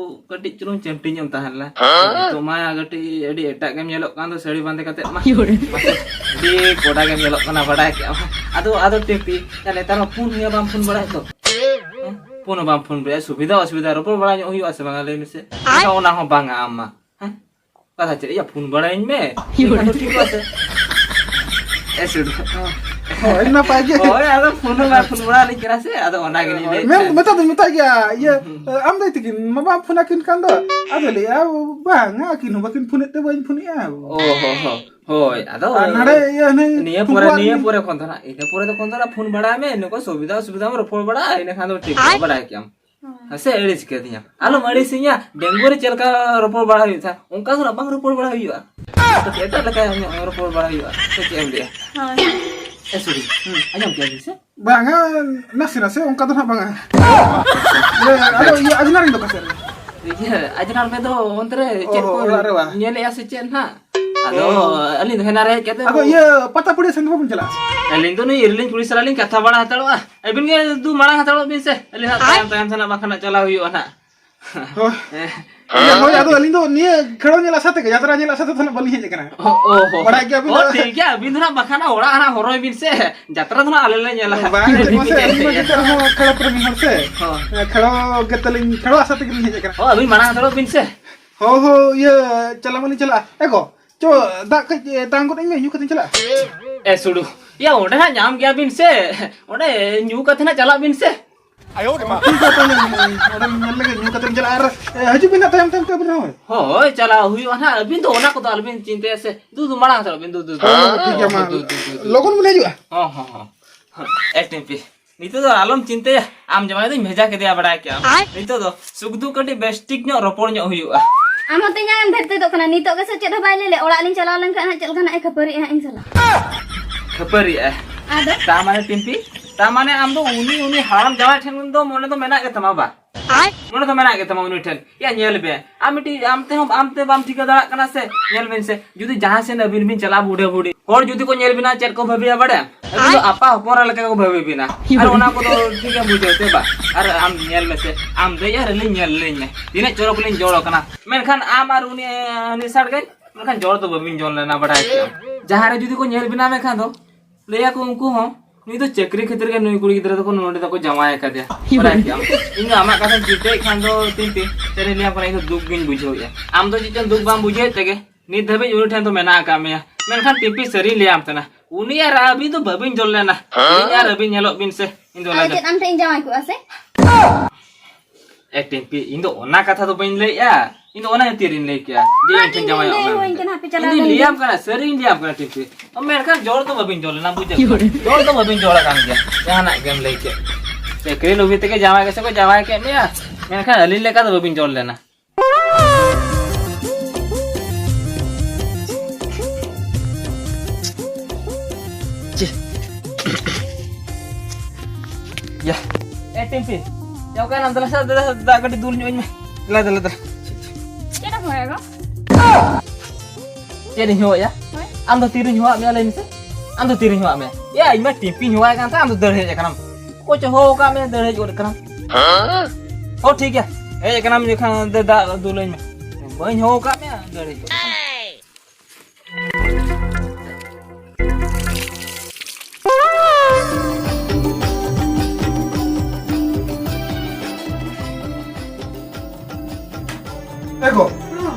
ᱠᱟᱹᱴᱤᱡ ᱪᱩᱞᱩᱝ ᱪᱮᱢᱴᱤ ᱧᱚᱜ ᱮᱢ ᱛᱟᱦᱮᱸ ᱞᱮᱱᱟ᱾ ᱱᱤᱛᱚᱜ ᱢᱟ ᱠᱟᱹᱴᱤᱡ ᱟᱹᱰᱤ ᱮᱴᱟᱜ ᱜᱮᱢ ᱧᱮᱞᱚᱜ ᱠᱟᱱ ᱫᱚ, ᱥᱟᱹᱲᱤ ᱵᱟᱸᱫᱮ ᱠᱟᱛᱮ ᱢᱟ᱾ ᱟᱹᱰᱤ ᱠᱚᱰᱟ ᱜᱮᱢ ᱧᱮᱞᱚᱜ ᱠᱟᱱᱟ, ᱵᱟᱰᱟᱭ ᱠᱮᱜᱼᱟ ᱢᱟ᱾ ᱟᱫᱚ, ᱟᱫᱚ ᱴᱤᱯᱤ, ᱭᱟ, ᱱᱮᱛᱟᱨ ᱢᱟ ᱯᱷᱳᱱ ᱦᱩᱭᱩᱜᱼᱟ, ᱵᱟᱢ ᱯᱷᱳᱱ ᱵᱟᱲᱟᱭᱮᱫ ᱫᱚ᱾ ᱦᱮᱸ? ᱯᱷᱳᱱ ᱦᱚᱸ ᱵᱟᱢ ᱯᱷᱳᱱ ᱵᱟᱲᱟᱭᱟ, ᱥᱩᱵᱤᱫᱷᱟ ᱚᱥᱩᱵᱤᱫᱷᱟ ᱨᱚᱯᱚᱲ ᱵᱟᱲᱟ ᱧᱚᱜ ᱦᱩᱭᱩᱜᱼᱟ ᱥᱮ ᱵᱟᱝᱟ, ᱞᱟᱹᱭ ᱢᱮᱥᱮ? ᱮᱱᱠᱷᱟᱱ ᱚᱱᱟ ᱦᱚᱸ ᱵᱟᱝᱟ ᱟᱢ ᱢᱟ᱾ ᱦᱮᱸ? ᱠᱟᱛᱷᱟ ᱪᱮᱫ? ᱭᱟ, ᱯᱷᱳᱱ ᱵᱟᱲᱟᱭᱟᱹᱧ ᱢᱮ᱾ ᱮᱱᱠᱷᱟᱱ ᱫᱚ ᱴᱷᱤᱠᱚᱜᱼᱟ ᱥᱮ? ᱮ ᱥᱩᱰᱩ᱾ ᱦᱳᱭ, ᱱᱟᱯᱟᱭ ᱜᱮ᱾ ᱦᱳᱭ, ᱟᱫᱚ ᱯᱷᱳᱱ ᱦᱚᱸ ᱵᱟᱭ ᱯᱷᱳᱱ ᱵᱟᱲᱟ ᱟᱹᱞᱤᱧ ᱠᱟᱱᱟ ᱥᱮ, ᱟᱫᱚ ᱚᱱᱟ ᱜᱮᱞᱤᱧ ᱞᱟᱹᱭᱮᱫ ᱢᱮᱱ, ᱛᱟᱦᱮᱸᱫ᱾ ᱢᱮᱛᱟ ᱫᱚᱧ ᱢᱮᱛᱟᱭ ᱜᱮᱭᱟ, ᱤᱭᱟᱹ, ᱦᱩᱸ, ᱦᱩᱸ᱾ ᱟᱢ ᱫᱟᱹᱭ ᱛᱟᱹᱠᱤᱱ ᱢᱟ ᱵᱟᱢ ᱯᱷᱳᱱ ᱟᱹᱠᱤᱱ ᱠᱟᱱ ᱫᱚ᱾ ᱟᱫᱚ ᱞᱟᱹᱭᱟ, ᱵᱟᱝᱟ, ᱟᱹᱠᱤᱱ ᱦᱚᱸ ᱵᱟᱹᱠᱤᱱ ᱯᱷᱳᱱᱮᱫ ᱛᱮ ᱵᱟᱹᱧ ᱯᱷᱳᱱᱮᱫᱼᱟ᱾ ᱚ, ᱦᱚ, ᱦᱚ᱾ ᱦᱳᱭ, ᱟᱫᱚ ᱟᱨ ᱱᱟᱰᱮ ᱤᱭᱟᱹ ᱦᱟᱱᱮ ᱱᱤᱭᱟᱹ ᱯᱚᱨᱮ, ᱛᱩᱢᱵᱩ ᱱᱤᱭᱟᱹ ᱟᱹᱠᱷᱨᱤᱧ᱾ ᱯᱚᱨᱮ ᱠᱷᱚᱱ ᱫᱚ ᱱᱟᱜ, ᱤᱱᱟᱹ ᱯᱚᱨᱮ ᱫᱚ ᱠᱷᱚᱱ ᱫᱚ ᱱᱟᱜ ᱯᱷᱳᱱ ᱵᱟᱲᱟᱭ ᱢᱮ, ᱤᱱᱟᱹ ᱠᱚ ᱥᱩᱵᱤᱫᱷᱟ ᱚᱥᱩᱵᱤᱫᱷᱟ ᱨᱚᱯᱚᱲ ᱵᱟᱲᱟ, ᱤᱱᱟᱹ ᱠᱷᱟᱱ ᱫᱚ ᱴᱷᱤᱠ ᱜᱮᱭᱟ, ᱵᱟᱰᱟᱭ ᱠᱮᱜᱼᱟᱢ᱾ ᱦᱮᱸ᱾ ᱦᱮᱸ ᱥᱮ, ᱟᱹᱲᱤᱥ ᱠᱟᱹᱫᱤᱧᱟ᱾ ᱟᱞᱚᱢ ᱟᱹᱲᱤᱥᱤᱧᱟ, ᱰᱟᱺᱜᱩᱣᱟᱹ ᱨᱮ ᱪᱮᱫ ᱞᱮᱠᱟ ᱨᱚᱯᱚᱲ ᱵᱟᱲᱟ ᱦᱩᱭᱩᱜ ᱛᱟᱦᱮᱸᱫ, ᱚᱱᱠᱟ ᱫᱚ ᱱᱟᱜ ᱵᱟᱝ ᱨᱚᱯᱚᱲ ᱵᱟᱲᱟ ᱦᱩᱭᱩᱜᱼᱟ᱾ ᱠᱟᱹᱴᱤᱡ ᱮᱴᱟᱜ ᱞᱮᱠᱟ ᱧᱚᱜ ᱨᱚᱯᱚᱲ ᱵᱟᱲᱟ ᱦᱩᱭᱩᱜᱼᱟ᱾ ᱥᱮ ᱪᱮᱫ ᱮᱢ ᱞᱟᱹᱭᱟ? ᱦᱳᱭ, ᱦᱳᱭ᱾ ᱮ, ᱥᱚᱨᱤ, ᱦᱩᱸ, ᱟᱸᱡᱚᱢ ᱠᱮᱜᱼᱟ ᱵᱤᱱ ᱥᱮ? ᱵᱟᱝᱟ, ᱱᱟᱥᱮ ᱱᱟᱥᱮ, ᱚᱱᱠᱟ ᱫᱚ ᱱᱟᱜ ᱵᱟᱝᱟ᱾ ᱤᱭᱟᱹ, ᱟᱫᱚ ᱤᱭᱟᱹ, ᱟᱡᱽᱱᱟᱨᱤᱧ ᱫᱚ ᱚᱠᱟ ᱥᱮᱫ ᱨᱮ? ᱤᱭᱟᱹ, ᱟᱡᱽᱱᱟᱨ ᱢᱮ ᱫᱚ ᱚᱱᱛᱮ ᱨᱮ ᱚ, ᱪᱮᱫ ᱠᱚ ᱚᱲᱟᱜ ᱨᱮ ᱵᱟ? ᱧᱮᱞᱮᱜᱼᱟ ᱥᱮ ᱪᱮᱫ ᱱᱟᱜ? ᱟᱫᱚ ᱚ᱾ ᱟᱹᱞᱤᱧ ᱫᱚ ᱦᱮᱱᱟ ᱨᱮ ᱦᱮᱡ ᱠᱟᱛᱮ ᱟᱫᱚ ᱵᱚ- ᱤᱭᱟᱹ, ᱯᱟᱛᱟ ᱯᱩᱲᱤᱭᱟᱹ ᱥᱮᱱ ᱫᱚ ᱵᱟᱵᱚᱱ ᱪᱟᱞᱟᱜᱼᱟ? ᱟᱹᱞᱤᱧ ᱫᱚ ᱱᱩᱭ ᱤᱨᱤᱞᱤᱧ ᱠᱩᱲᱤ ᱥᱟᱞᱟᱜ ᱞᱤᱧ ᱠᱟᱛᱷᱟ ᱵᱟᱲᱟ ᱦᱟᱛᱟᱲᱚᱜᱼᱟ᱾ ᱟᱹᱵᱤᱱ ᱜᱮ ᱫᱩ ᱢᱟᱲᱟᱝ ᱦᱟᱛᱟᱲᱚᱜ ᱵᱤᱱ ᱥᱮ, ᱟᱹᱞᱤᱧ ᱦᱟᱸᱜ ᱟᱭ? ᱛᱟᱭᱚᱢ ᱛᱟᱭᱚᱢ ᱛᱮ ᱱᱟᱜ ᱵᱟᱠᱷᱟᱱ ᱱᱟᱜ ᱪᱟᱞᱟᱣ ᱦᱩᱭᱩᱜᱼᱟ ᱱᱟᱜ᱾ ᱦᱳᱭ᱾ ᱦᱮᱸ᱾ ᱤᱭᱟᱹ, ᱦᱳᱭ, ᱟᱫᱚ ᱟᱹᱞᱤᱧ ᱫᱚ ᱱᱤᱭᱟᱹ ᱠᱷᱮᱲᱚ ᱧᱮᱞ ᱟᱥᱟ ᱛᱮᱜᱮ, ᱡᱟᱛᱨᱟ ᱧᱮᱞ ᱟᱥᱟ ᱛᱮᱫᱚ ᱱᱟᱜ ᱵᱟᱹᱞᱤᱧ ᱦᱮᱡ ᱟᱠᱟᱱᱟ᱾ ᱚ, ᱚ, ᱦᱚ᱾ ᱵᱟᱲᱟᱭ ᱜᱮᱭᱟ ᱵᱤᱱ ᱚ, ᱫᱚ᱾ ᱴᱷᱤᱠ ᱜᱮᱭᱟ, ᱟᱹᱵᱤᱱ ᱫᱚ ᱱᱟᱜ ᱵᱟᱠᱷᱟᱱ ᱱᱟᱜ ᱚᱲᱟᱜ ᱱᱟᱜ ᱦᱚᱨᱚᱭ ᱵᱤᱱ ᱥᱮ, ᱡᱟᱛᱨᱟ ᱫᱚ ᱱᱟᱜ ᱟᱞᱮ ᱞᱮ ᱧᱮᱞᱟ ᱦᱟᱸᱜ᱾ ᱵᱟᱝ, ᱪᱮᱫ ᱢᱟᱥᱮ, ᱟᱹᱞᱤᱧ ᱢᱟ ᱡᱚᱛᱚ ᱦᱚᱲ ᱠᱷᱮᱲᱚ ᱯᱨᱮᱢᱤ ᱦᱚᱲ ᱥᱮ᱾ ᱦᱚᱸ᱾ ᱠᱷᱮᱲᱚ ᱜᱮ ᱛᱟᱹᱞᱤᱧ, ᱠᱷᱮᱲᱚ ᱟᱥᱟ ᱛᱮᱜᱮ ᱞᱤᱧ ᱦᱮᱡ ᱟᱠᱟᱱᱟ᱾ ᱚ, ᱟᱹᱵᱤᱱ ᱢᱟᱲᱟᱝ ᱦᱟᱛᱟᱲᱚᱜ ᱵᱤᱱ ᱥᱮ᱾ ᱦᱳ, ᱦᱳ, ᱤᱭᱟᱹ, ᱪᱟᱞᱟᱣ ᱢᱟᱞᱤᱧ ᱪᱟᱞᱟᱜᱼᱟ᱾ ᱮ ᱜᱚ, ᱪᱚ, ᱫᱟᱜ ᱠᱟᱹᱡ, ᱮ, ᱛᱟᱝ ᱜᱚᱫ ᱟᱹᱧ ᱢᱮ, ᱧᱩ ᱠᱟᱛᱮᱧ ᱪᱟᱞᱟᱜᱼᱟ᱾ ᱮ ᱥᱩᱰᱩ, ᱭᱟ, ᱚᱸᱰᱮ ᱦᱟᱸᱜ ᱧᱟᱢ ᱜᱮᱭᱟ ᱵᱤᱱ ᱥᱮ, ᱚᱸᱰᱮ ᱧᱩ ᱠᱟᱛᱮ ᱱᱟᱜ ᱪᱟᱞᱟᱜ ᱵᱤᱱ ᱥᱮ᱾ ᱴᱷᱤᱠ ᱜᱮᱭᱟ, ᱛᱟᱦᱞᱮ, ᱚᱸᱰᱮ ᱧᱮᱞ ᱞᱮᱜᱮ, ᱧᱩ ᱠᱟᱛᱮᱧ ᱪᱟᱞᱟᱜᱼᱟ᱾ ᱟᱨ, ᱮ, ᱦᱤᱡᱩᱜ ᱵᱤᱱ ᱱᱟᱜ ᱛᱟᱭᱚᱢ ᱛᱟᱭᱚᱢ ᱛᱮ ᱟᱹᱵᱤᱱ ᱦᱚᱸ᱾ ᱦᱳᱭ, ᱪᱟᱞᱟᱣ ᱦᱩᱭᱩᱜᱼᱟ ᱱᱟᱜ, ᱟᱹᱵᱤᱱ ᱫᱚ ᱚᱱᱟ ᱠᱚᱫᱚ ᱟᱞᱚᱵᱤᱱ ᱪᱤᱱᱛᱟᱹᱭᱟ ᱥᱮ᱾ ᱫᱩ, ᱫᱩ, ᱢᱟᱲᱟᱝ ᱦᱟᱛᱟᱲᱚᱜ ᱵᱤᱱ, ᱫᱩ, ᱫᱩ, ᱫᱩ᱾ ᱦᱮᱸ, ᱴᱷᱤᱠ ᱜᱮᱭᱟ, ᱢᱟ᱾ ᱫᱩ, ᱫᱩ, ᱫᱩ, ᱫᱩ᱾ ᱦᱚᱸ, ᱦᱚᱸ, ᱦᱚᱸ᱾ ᱮ ᱴᱤᱯᱤ, ᱱᱤᱛᱚᱜ ᱫᱚ ᱟᱞᱚᱢ ᱪᱤᱱᱛᱟᱹᱭᱟ, ᱟᱢ ᱡᱟᱶᱟᱭ ᱫᱚᱧ ᱵᱷᱮᱡᱟ ᱠᱮᱫᱮᱭᱟ, ᱵᱟᱲᱟᱭ ᱠᱮᱜᱼᱟᱢ᱾ ᱟᱭ᱾ ᱱᱤᱛᱚᱜ ᱫᱚ ᱥᱩᱠ ᱫᱩᱠ ᱠᱟᱹᱴᱤᱡ ᱵᱮᱥ ᱴᱷᱤᱠ ᱧᱚᱜ ᱨᱚᱯᱚᱲ ᱧᱚᱜ ᱦᱩᱭᱩᱜᱼᱟ᱾ ᱟᱢ ᱦᱚᱸ ᱛᱮᱦᱮᱧ ᱮᱢ ᱵᱷᱮᱨᱛᱮᱫᱚᱜ ᱠᱟᱱᱟ, ᱱᱤᱛᱚᱜ ᱜᱮᱥᱮ ᱪᱮᱫ ᱦᱚᱸ ᱵᱟᱭ ᱞᱟᱹᱭ ᱞᱮᱫ, ᱚᱲᱟᱜ ᱞᱤᱧ ᱪᱟᱞᱟᱣ ᱞᱮᱱᱠᱷᱟᱱ ᱦᱟᱸᱜ ᱪᱮᱫ ᱞᱮᱠᱟ ᱱᱟᱜ ᱮ ᱠᱷᱟᱹᱯᱟᱹᱨᱤᱜᱼᱟ ᱦᱟᱸᱜ ᱤᱧ ᱥᱟᱞᱟᱜ᱾ ᱠᱷᱟᱹᱯᱟᱹᱨᱤᱜᱼᱟ? ᱟᱫᱚ? ᱛᱟ ᱢᱟᱱᱮ ᱴᱤᱢᱯᱤ, ᱛᱟ ᱢᱟᱱᱮ ᱟᱢ ᱫᱚ ᱩᱱᱤ, ᱩᱱᱤ ᱦᱟᱲᱟᱢ ᱡᱟᱶᱟᱭ ᱴᱷᱮᱱ ᱫᱚ ᱢᱚᱱᱮ ᱫᱚ ᱢᱮᱱᱟᱜ ᱜᱮ ᱛᱟᱢᱟ ᱵᱟ? ᱢᱚᱱᱮ ᱫᱚ ᱢᱮᱱᱟᱜ ᱜᱮ ᱛᱟᱢᱟ ᱩᱱᱤ ᱴᱷᱮᱱ᱾ ᱭᱟ, ᱧᱮᱞ ᱵᱮ, ᱟᱢ ᱢᱤᱫᱴᱤᱡ, ᱟᱢ ᱛᱮᱦᱚᱸ, ᱟᱢ ᱛᱮ ᱵᱟᱢ ᱴᱷᱤᱠᱟᱹ ᱫᱟᱲᱮᱭᱟᱜ ᱠᱟᱱᱟ ᱥᱮ? ᱧᱮᱞ ᱵᱮᱱ ᱥᱮ, ᱡᱩᱫᱤ ᱡᱟᱦᱟᱸ ᱥᱮᱱ ᱟᱹᱵᱤᱱ ᱵᱤᱱ ᱪᱟᱞᱟᱜᱼᱟ, ᱵᱩᱰᱷᱟᱹ ᱵᱩᱰᱷᱤ ᱦᱚᱲ ᱡᱩᱫᱤ ᱠᱚ ᱧᱮᱞ ᱵᱤᱱᱟ, ᱪᱮᱫ ᱠᱚ ᱵᱷᱟᱹᱵᱤᱭᱟ ᱵᱟᱲᱟᱭᱟᱢ? ᱟᱹᱵᱤᱱ ᱫᱚ ᱟᱯᱟ ᱦᱚᱯᱚᱱ ᱨᱮ ᱞᱮᱠᱟ ᱠᱚ ᱵᱷᱟᱹᱵᱤ ᱵᱤᱱᱟ᱾ ᱟᱨ ᱚᱱᱟ ᱠᱚᱫᱚ ᱴᱷᱤᱠ ᱜᱮᱢ ᱵᱩᱡᱷᱟᱹᱣ ᱥᱮ ᱵᱟᱝ? ᱟᱨ ᱟᱢ ᱧᱮᱞ ᱢᱮᱥᱮ, ᱟᱢ ᱫᱮᱡ ᱟᱨ ᱟᱹᱞᱤᱧ ᱧᱮᱞ ᱞᱤᱧ ᱢᱮ, ᱛᱤᱱᱟᱹᱜ ᱪᱚᱨᱚᱠ ᱞᱤᱧ ᱡᱚᱲ ᱠᱟᱱᱟ᱾ ᱢᱮᱱᱠᱷᱟᱱ ᱟᱢ ᱟᱨ ᱩᱱᱤ, ᱩᱱᱤ ᱥᱟᱰᱜᱟᱹᱧ, ᱢᱮᱱᱠᱷᱟᱱ ᱡᱚᱲ ᱫᱚ ᱵᱟᱹᱵᱤᱱ ᱡᱚᱲ ᱞᱮᱱᱟ, ᱵᱟᱲᱟᱭ ᱠᱮᱜᱼᱟᱢ᱾ ᱡᱟᱦᱟᱸ ᱨᱮ ᱡᱩᱫᱤ ᱠᱚ ᱧᱮᱞ ᱵᱤᱱᱟ, ᱢᱮᱱᱠᱷᱟᱱ ᱫᱚ ᱞᱟᱹᱭᱟᱠᱚ ᱩᱱᱠᱩ ᱦᱚᱸ, "ᱱᱩᱭ ᱫᱚ ᱪᱟᱹᱠᱨᱤ ᱠᱷᱟᱹᱛᱤᱨ ᱜᱮ ᱱᱩᱭ ᱠᱩᱲᱤ ᱜᱤᱫᱽᱨᱟᱹ ᱫᱚᱠᱚ ᱱᱚᱰᱮ ᱫᱚᱠᱚ ᱡᱟᱶᱟᱭ ᱟᱠᱟᱫᱮᱭᱟ᱾" ᱵᱟᱲᱟᱭ ᱠᱮᱜᱼᱟᱢ, ᱤᱧ ᱫᱚ ᱟᱢᱟᱜ ᱠᱟᱛᱷᱟᱧ ᱪᱤᱱᱛᱟᱹᱭᱮᱫ ᱠᱷᱟᱱ ᱫᱚ, ᱴᱤᱢᱯᱤ, ᱥᱟᱹᱨᱤ ᱞᱟᱹᱭᱟᱢ ᱠᱟᱱᱟ, ᱤᱧ ᱫᱚ ᱫᱩᱠ ᱜᱤᱧ ᱵᱩᱡᱷᱟᱹᱣᱮᱫᱼᱟ᱾ ᱟᱢ ᱫᱚ ᱪᱮᱫ ᱪᱚᱝ ᱫᱩᱠ ᱵᱟᱢ ᱵᱩᱡᱷᱟᱹᱣᱮᱫ ᱛᱮᱜᱮ ᱱᱤᱛ ᱫᱷᱟᱹᱵᱤᱡ ᱩᱱᱤ ᱴᱷᱮᱱ ᱫᱚ ᱢᱮᱱᱟᱜ ᱟᱠᱟᱫ ᱢᱮᱭᱟ᱾ ᱢᱮᱱᱠᱷᱟᱱ ᱴᱤᱢᱯᱤ, ᱥᱟᱹᱨᱤᱧ ᱞᱟᱹᱭᱟᱢ ᱠᱟᱱᱟ, ᱩᱱᱤ ᱟᱨ ᱟᱹᱵᱤᱱ ᱫᱚ ᱵᱟᱹᱵᱤᱱ ᱡᱚᱲ ᱞᱮᱱᱟ᱾ ᱤᱧ ᱟᱨ ᱟᱹᱵᱤᱱ ᱧᱮᱞᱚᱜ ᱵᱤᱱ ᱥᱮ, ᱤᱧ ᱫᱚ ᱟᱨ ᱞᱟᱡᱟᱣ ᱪᱮᱫ ᱟᱢ ᱴᱷᱮᱱ ᱤᱧ ᱡᱟᱶᱟᱭ ᱠᱚᱜᱼᱟ ᱥᱮ? ᱮ ᱴᱤᱢᱯᱤ, ᱤᱧ ᱫᱚ ᱚᱱᱟ ᱠᱟᱛᱷᱟ ᱫᱚ ᱵᱟᱹᱧ ᱞᱟᱹᱭᱮᱜᱼᱟ, ᱤᱧ ᱫᱚ ᱚᱱᱟ ᱠᱷᱟᱹᱛᱤᱨ ᱤᱧ ᱞᱟᱹᱭ ᱠᱮᱜᱼᱟ ᱡᱮ ᱤᱧ ᱴᱷᱮᱱ ᱡᱟᱶᱟᱭᱚᱜ ᱢᱮ᱾ ᱤᱧ ᱫᱚᱧ ᱞᱟᱹᱭᱟᱢ ᱠᱟᱱᱟ, ᱥᱟᱹᱨᱤᱧ ᱞᱟᱹᱭᱟᱢ ᱠᱟᱱᱟ ᱴᱤᱢᱯᱤ᱾ ᱢᱮᱱᱠᱷᱟᱱ ᱡᱚᱲ ᱫᱚ ᱵᱟᱹᱵᱤᱱ ᱡᱚᱲ ᱞᱮᱱᱟ, ᱵᱩᱡᱷᱟᱹᱣ ᱠᱮᱫᱟ? ᱡᱚᱲ ᱫᱚ ᱵᱟᱹᱵᱤᱱ ᱡᱚᱲ ᱟᱠᱟᱱ ᱜᱮᱭᱟ᱾ ᱡᱟᱦᱟᱱᱟᱜ ᱜᱮᱢ ᱞᱟᱹᱭ ᱠᱮᱫ, ᱪᱟᱹᱠᱨᱤ ᱞᱩᱵᱷᱤ ᱛᱮᱜᱮ ᱡᱟᱶᱟᱭ ᱜᱮᱥᱮ ᱠᱚ ᱡᱟᱶᱟᱭ ᱠᱮᱫ ᱢᱮᱭᱟ, ᱢᱮᱱᱠᱷᱟᱱ ᱟᱹᱞᱤᱧ ᱞᱮᱠᱟ ᱫᱚ ᱵᱟᱹᱵᱤᱱ ᱡᱚᱲ ᱞᱮᱱᱟ᱾ ᱪᱮ᱾ ᱭᱟ᱾ ᱮ ᱴᱤᱢᱯᱤ, ᱭᱟ, ᱚᱠᱟᱭᱮᱱᱟᱢ? ᱫᱮᱞᱟ ᱥᱮ, ᱫᱮᱞᱟ ᱥᱮ, ᱫᱟᱜ ᱠᱟᱹᱴᱤᱡ ᱫᱩᱞ ᱧᱚᱜ ᱟᱹᱧ ᱢᱮ᱾ ᱫᱮᱞᱟ, ᱫᱮᱞᱟ, ᱫᱮᱞᱟ᱾ ᱪᱮᱫ ᱮᱢ ᱦᱚᱦᱚᱭᱟ ᱜᱚ? ᱪᱮᱫ ᱤᱧ ᱦᱚᱦᱚᱭᱟ? ᱦᱳᱭ᱾ ᱟᱢ ᱫᱚ ᱛᱤᱨᱤᱧ ᱦᱚᱦᱚᱣᱟᱜ ᱢᱮᱭᱟ, ᱞᱟᱹᱭ ᱢᱮᱥᱮ? ᱟᱢ ᱫᱚ ᱛᱤᱨᱤᱧ ᱦᱚᱦᱚᱣᱟᱜ ᱢᱮᱭᱟ? ᱭᱟ, ᱤᱧ ᱢᱟ ᱴᱤᱢᱯᱤᱧ ᱦᱚᱦᱚᱣᱟᱭ ᱠᱟᱱ ᱛᱟᱦᱮᱸ, ᱟᱢ ᱫᱚ ᱫᱟᱹᱲ ᱦᱮᱡ ᱟᱠᱟᱱᱟᱢ᱾ ᱚᱠᱚᱭ ᱪᱚ ᱦᱚᱦᱚ ᱟᱠᱟᱫ ᱢᱮᱭᱟ, ᱫᱟᱹᱲ ᱦᱮᱡ ᱜᱚᱫ ᱟᱠᱟᱱᱟᱢ᱾ ᱦᱚᱸ, ᱴᱷᱤᱠ ᱜᱮᱭᱟ, ᱦᱮᱡ ᱟᱠᱟᱱᱟᱢ ᱡᱚᱠᱷᱚᱱ ᱫᱮ ᱫᱟᱜ ᱫᱩᱞᱟᱹᱧ ᱢᱮ᱾ ᱵᱟᱹᱧ ᱦᱚᱦᱚ ᱟᱠᱟᱫ ᱢᱮᱭᱟ, ᱫᱟᱹᱲ ᱦᱮᱡ ᱜᱚᱫ ᱟᱠᱟᱱᱟᱢ᱾ ᱮ ᱜᱚ᱾ ᱦᱚᱸ᱾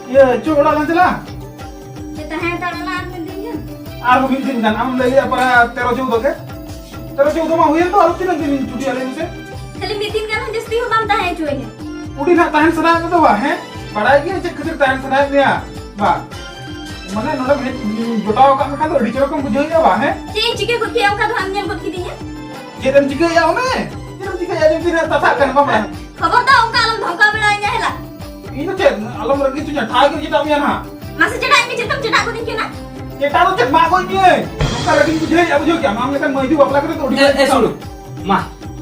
ᱤᱭᱟᱹ, ᱪᱚ ᱚᱲᱟᱜ ᱞᱟᱝ ᱪᱟᱞᱟᱜᱼᱟ? ᱪᱮᱫ ᱛᱟᱦᱮᱸ ᱦᱟᱛᱟᱲ ᱞᱮᱱᱟ ᱟᱨ ᱢᱤᱫ ᱫᱤᱱ ᱜᱟᱱ? ᱟᱨᱦᱚᱸ ᱢᱤᱫ ᱫᱤᱱ ᱜᱟᱱ᱾ ᱟᱢ ᱞᱟᱹᱭ ᱮᱫᱟ ᱯᱟᱨᱟ ᱛᱮᱨᱚ ᱪᱳᱣᱫᱚ ᱜᱮ? ᱛᱮᱨᱚ ᱪᱳᱣᱫᱚ ᱢᱟ ᱦᱩᱭᱮᱱ ᱫᱚ, ᱟᱨ ᱛᱤᱱᱟᱹᱜ ᱫᱤᱱ ᱤᱧ ᱪᱷᱩᱴᱤᱭᱟ ᱞᱟᱹᱭ ᱢᱮᱥᱮ? ᱠᱷᱟᱹᱞᱤ ᱢᱤᱫ ᱫᱤᱱ ᱜᱟᱱ ᱦᱚᱸ ᱡᱟᱹᱥᱛᱤ ᱦᱚᱸ ᱵᱟᱢ ᱛᱟᱦᱮᱸ ᱦᱚᱪᱚᱣᱟᱹᱧᱟ᱾ ᱩᱰᱤ ᱱᱟᱜ ᱛᱟᱦᱮᱱ ᱥᱟᱱᱟᱭᱮᱫ ᱢᱮ ᱫᱚ ᱵᱟ, ᱦᱮᱸ? ᱵᱟᱲᱟᱭ ᱜᱮᱭᱟ ᱪᱮᱫ ᱠᱷᱟᱹᱛᱤᱨ ᱛᱟᱦᱮᱱ ᱥᱟᱱᱟᱭᱮᱫ ᱢᱮᱭᱟ, ᱵᱟ? ᱢᱟᱱᱮ ᱱᱚᱰᱮᱢ ᱦᱮᱡ ᱡᱚᱴᱟᱣ ᱟᱠᱟᱫ ᱢᱮᱠᱷᱟᱱ ᱫᱚ ᱟᱹᱰᱤ ᱪᱚᱨᱚᱠ ᱮᱢ ᱵᱩᱡᱷᱟᱹᱣᱮᱫᱼᱟ ᱵᱟ, ᱦᱮᱸ? ᱪᱮᱫ ᱤᱧ ᱪᱤᱠᱟᱹ ᱜᱚᱫ ᱠᱮᱫᱼᱟ ᱚᱱᱠᱟ ᱫᱚ ᱟᱢ ᱧᱮᱞ ᱜᱚᱫ ᱠᱤᱫᱤᱧᱟ? ᱪᱮᱫ ᱮᱢ ᱪᱤᱠᱟᱹᱭᱮᱫᱼᱟ ᱚᱱᱮ? ᱪᱮᱫ ᱮᱢ ᱪᱤᱠᱟᱹᱭᱮᱫᱼᱟ ᱡᱮ ᱛᱤᱱᱟᱹᱜ ᱛᱟᱛᱷᱟᱜ ᱠᱟᱱᱟ ᱵᱟᱢ ᱵᱟᱲᱟᱭᱟ? ᱠᱷᱚᱵᱚᱨᱫᱟᱨ ᱚᱱᱠᱟ ᱟᱞᱚᱢ ᱫᱷᱚᱢᱠᱟᱣ ᱵᱟᱲᱟᱭᱤᱧᱟ ᱦᱮᱞᱟ᱾ ᱤᱧ ᱫᱚ ᱪᱮᱫ ᱟᱞᱚᱢ ᱨᱟᱹᱜᱤ ᱦᱚᱪᱚᱧᱟ, ᱴᱷᱟᱭ ᱜᱮ ᱪᱮᱫᱟᱜ ᱢᱮᱭᱟ ᱱᱟᱦᱟᱜ? ᱢᱟᱥᱮ ᱪᱮᱫᱟᱜ ᱤᱧ ᱪᱮᱫ ᱛᱮᱢ ᱪᱮᱫᱟᱜ ᱜᱚᱫᱤᱧ ᱠᱟᱱᱟ? ᱪᱮᱫᱟᱜ ᱫᱚ ᱪᱮᱫ ᱢᱟᱜ ᱜᱚᱡ ᱢᱤᱭᱟᱹᱧ? ᱱᱚᱝᱠᱟ ᱨᱟᱹᱜᱤᱧ ᱵᱩᱡᱷᱟᱹᱣᱮᱫᱼᱟ, ᱵᱩᱡᱷᱟᱹᱣ ᱠᱮᱜᱼᱟᱢ? ᱟᱢ ᱞᱮᱠᱟᱱ ᱢᱟᱹᱭ ᱫᱩ ᱵᱟᱯᱞᱟ ᱠᱟᱛᱮ ᱫᱚ ᱟᱹᱰᱤ ᱮ, ᱵᱟᱹᱲᱤᱡ ᱮ, ᱠᱟᱛᱷᱟ᱾ ᱥᱩᱱᱩ, ᱢᱟ,